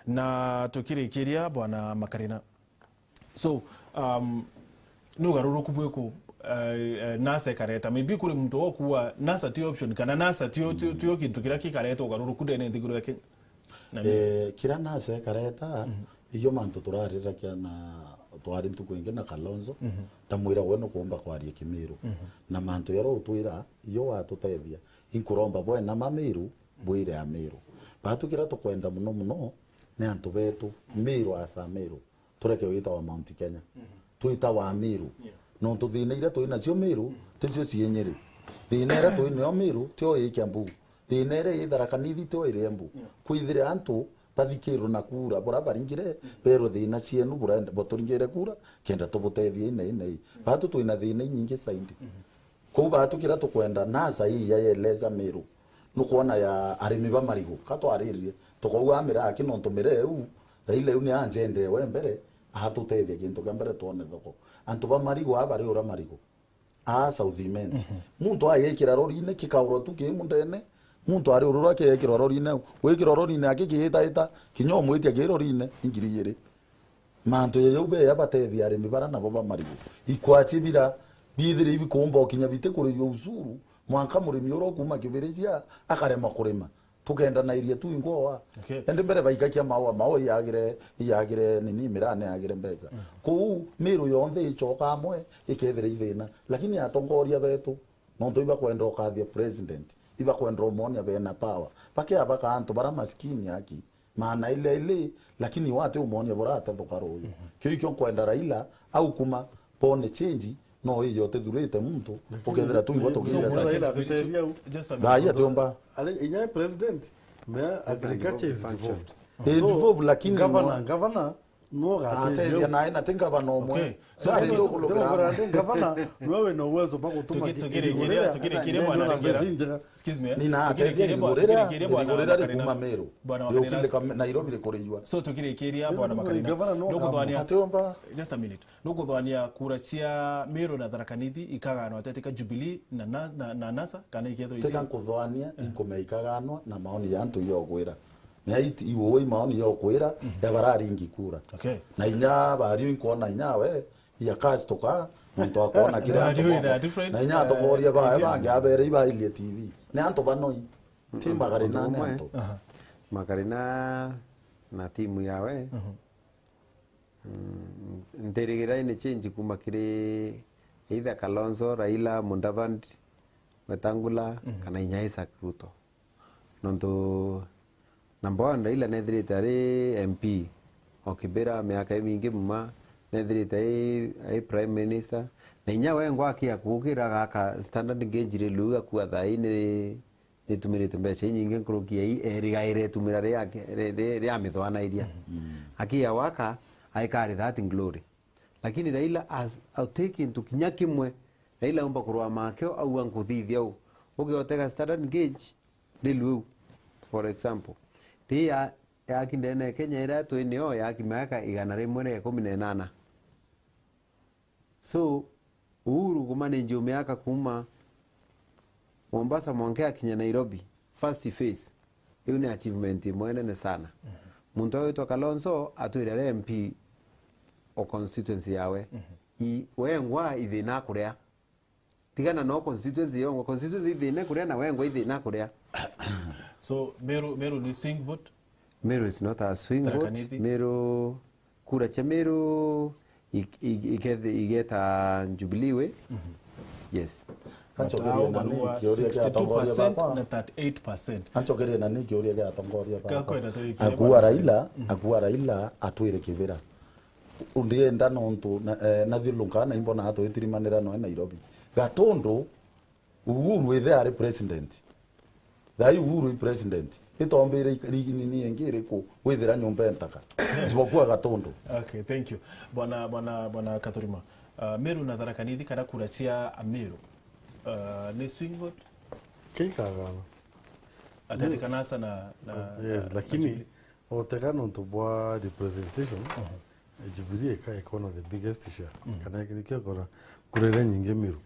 Na tukirikiria, Bwana Makarina. So, um, ni ugaruruku bwiku, eh, eh, NASA ikareta? Maybe kuri muntu okuwa NASA ti option, kana NASA tio, tio, tio kintu kiria kikareta ugaruruku ndene nthiguru ya Kenya? Na ni- Eh, kira NASA ikareta, Iyo mantu turarirakia na twari ntuku ingi na Kalonzo, mhm, ndamwira we nukuumba kwaria Kimiru. Mhm. Na mantu jaria utwira, iyo watutethia. Inkuromba bwe na Mamiru, bwire Amiru. Batu kiria tukwenda muno muno ni antu betu, Miru as Amiru. Tureke gwitawa Mount Kenya. Mhm. Twitawa Amiru. Yeah. Nontu thina iria twi nacio Miru, mhm, ticio cii Nyeri. Thina iria twi nayo Miru, tio ii Kiambu. Thina iria ii Tharaka Nithi, tio iri Embu. Yeah. Kwithire antu bathikirwe na kura, bura baringire, mhm, berwe thina cienu, burenda, buturingire kura, kenda tubutethie inei inei. Mhm. Batu twina thina inyingi zaidi. Mhm. Kou batu kiria tukwenda, NASA ii yaeleza Miru. Nukwona ya arimi ba marigu, ka twaririe, tukauga miraa ki nontu miraa iu, Raila iu ni anjendee we mbere, atutethia kintu kia mbere twone thoko. Antu ba marigu aa bariura marigu. Aa South Imenti. Mhm. Muntu agekira rorine, kikaurwa tu ki mundene, muntu ariurura kegekirwa rorine, wikirwa rorine aki kiitaita, kinya umwitia ki rorine, ingiri igiri. Mantu ja jau beya batethia arimi bara nabo ba marigu. Ikwachi bira biithire ibikumba ukinya bitikuriwa ushuru, mwanka murimi uria ukuuma Kibiricia akarema kurima. Tukendanairia tu ingwa. Okay. Indi mbere baikakia maua, maua iyagire, iyagire nini, miraa ni yagire mbeca. Mm. Kou Miru yonthe icoka amwe, ikethira i thina. Lakini atongoria betu, nontu ibakwenda ukathia president, ibakwenda umonia bena power. Bakia baka antu bara maskini aki. Maana ile ile, lakini wate umonia bora atethuka ruyu. Mhm. Kio ikio nkwenda Raila, au kuma bone change, no iyo utithurite muntu, lakini ukethira tu igwa ni-, tukirira ni-, Raila atithethia u. Just a minute. Thai atiumba. Ari, inya president, me agriculture is devolved. Eh, so, devolved, lakini governor, no governor, no gatethia. Atethia nae na ti ngavana umwe. Okay. So, ari tukugura ndi ngavana, no we no uwezo bwa gutuma tuki-, tukirikiria, tukirikiria bwana Raila. Excuse me. Nina ateithia rigurira, rigurira rikuma Meru. Bwana Makarina. Yokile Nairobi rikurijua. So, tukirikiria bwana Makarina. Gavana no. Nukuthwania. Atiomba. Just a minute. Nukuthwania kura cia Meru na Tharaka Nithi ikaganwa atia tika Jubilee na na-, na, na NASA, kana ikethirwa ici? Tika nkuthwania, eh, inkumea ikaganwa na maoni ya antu yogwira. Na iti, iwe wi maoni yokwira, mhm, ya bararingi kura. Okay. Na inya bari inkwona inya we, ya kastuka, muntu akona kira. Na antu wina bako. Different, na inya, eh, atongoria bae bangi abere ibairie T V. Ni antu banoi. Ti Makarina ni antu. Aha. Makarina na timu yawe. Mhm. Mm, ntirigira ini change kuma kiri either Kalonzo, Raila, Mudavadi, Wetangula, mhm, kana inya Isaac Ruto. Nontu number one, Raila nethirite ari M P o Kibera miaka imingi muma, nethirite ai, ai Prime Minister, na inya wengwa akia kukira gaka standard gauge railway gakua thaa ii ni, nitumirite mbeca inyingi nkuruki ya ii erigaire itumira ria, ria, ria, ria mithwanairia. Mhm. Mm. Akia waka, aikari that glory. Lakini Raila as, ati kintu kinya kimwe, Raila aumba kurwa makio, auga nkuthithia u. Ugiotega standard gauge, railway u, for example, ti ya, yaki ndene ya Kenya iria twi nio yaki miaka igana rimwe ria ikumi na inana. So, Uhuru kumanage miaka kuma Mombasa mwanka akinya Nairobi, first phase, iu ni achievement imwe nene sana. Mhm. Muntu witwa Kalonzo atwire ari M P o constituency yawe. Mhm. I, wengwa ithina kuria. Tigana no constituency yongwa. Constituency ithina kuria na wengwa ithina kuria. So, Meru, Meru ni swing vote? Meru is not a swing vote. Tharaka Nithi. Meru, kura cia Meru i-, i-, iketh-, igeta Jubilee we. Mhm. Yes. Ancokerie na ni kiuria kia atongoria bakwa. Sixty-two percent na thirty-eight percent. Ancokerie na ni kiuria kia atongoria bakwa. Gakwenda tu ikiria. Akua bwana Raila, mhm, akua Raila atwire Kibera. Ndienda nontu na, eh, nathiurunka na imbona atwitirimanira noe Nairobi. Gatundu Uhuru ithe ari president. Thai Uhuru i president. Itombire ri-, nini ingi iriku withira nyumba entaka? Isipokuwa Gatundu. Okay, thank you. Bwana, bwana, bwana Kathurima. Uh, Meru na Tharaka Nithi kana kura cia Ameru. Uh, ni swing vote? Keikagana. Atete kanasa na, na, yes, na, lakini na Jubilee. Otega nontu bwa representation, mhm, Jubilee ika-, ikona the biggest share. Mhm. Kana iki nikio ikona kura iria nyingi Meru.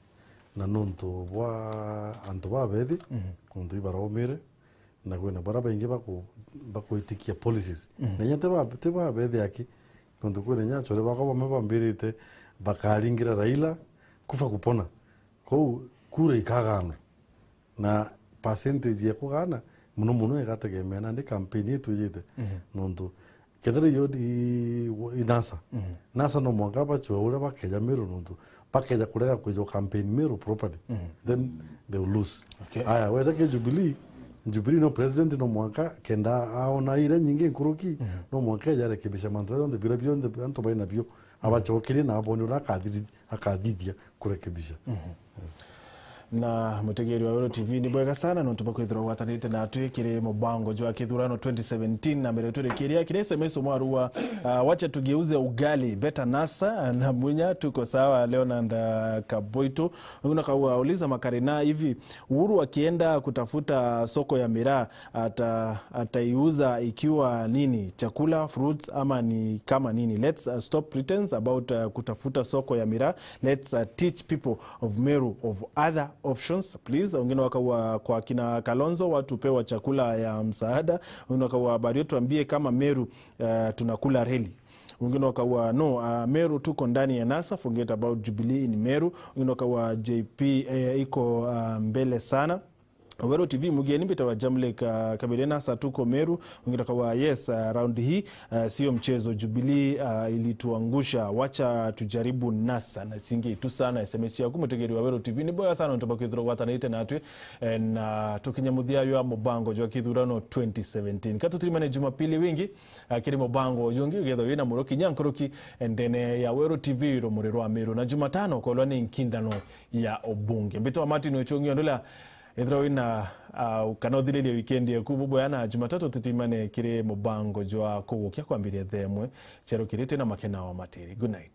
Na nontu bwa antu babethi, mhm, nontu ibaraumire, na kwina bara baingi baku-, bakwitikia policies. Mhm. Na inya ti ba-, ti babethi aki, nontu kwina inya achore bakwa bamwe bambirite bakaringira Raila kufa kupona. Kou kura ikaganwa. Na percentage ya kugana, muno muno igategemea nandi campaign itwijite. Mhm. Nontu Ethira yo i, i NASA. NASA no mwanka bachwe uria bakeja Meru nontu. Bakeja kurega kwijo campaign Meru properly. Then they will lose. Okay. Aya, wetha ke Jubilee, Jubilee no president no mwanka kenda aona ira nyingi nkuruki, no mwanka eja arekebisha mantu jonthe, bira bionthe antu baina bio. Abachokerie na abone uria akathiri-, akathithia kurekebisha. Yes. Na mutegeri wa Weru T V, ni bwega sana nontu bwa kwithirwa ugwatanirite natwi kiri mubango jwa kithurano twenty seventeen. Na mbere turikiria kiri S M S umwe arua, ah, wacha tugeuze ugali, better NASA na Munya, tuko sawa, Leonard, ah, Kaboito. Unakauliza Makarina hivi, Uhuru akienda kutafuta soko ya miraa, ata-, ataiuza ikiwa nini? Chakula, fruits, ama ni kama nini? Let's, uh, stop pretense about, uh, kutafuta soko ya miraa. Let's, uh, teach people of Meru of other options, please. Wengine wakaua kwa kina Kalonzo, watu pewa chakula ya msaada. Wengine wakaua, Bario, tuambie kama Meru, uh, tunakula reli. Wengine wakaua, no, uh, Meru tuko ndani ya NASA, forget about Jubilee in Meru. Wengine wakaua, J P, eh, iko, uh, mbele sana. Weru T V, mugeni mbita wa Jamlek, uh, Kabere, NASA tuko Meru. Wengine wakaua, yes, uh, round hii, uh, sio mchezo. Jubilee, uh, ilituangusha. Wacha tujaribu NASA. Na singi tu sana S M S yaku, mutegeri wa Weru T V. Ni bwega sana nontu bwa kwithirwa ugwatanirite natwi, eh, na tukinya muthia jwa mubango jwa kithurano twenty seventeen. Ka tutirimane Jumapili wingi, uh, kiri mubango jungi, ugethwa wina muruki nyankuruki ndene ya Weru T V, rumuri rwa Meru. Na Jumatano ukorwa ni nkindano ya ubunge. Mbitwa Martin Ochungi Ondula, ethirwa wina, uh, kana uthiririe weekend yaku bubwega, na Jumatatu tutimane kiri mubango jwa kugukia kwambiria thaa imwe cia rukiri twina Makena wa Matiri. Good night.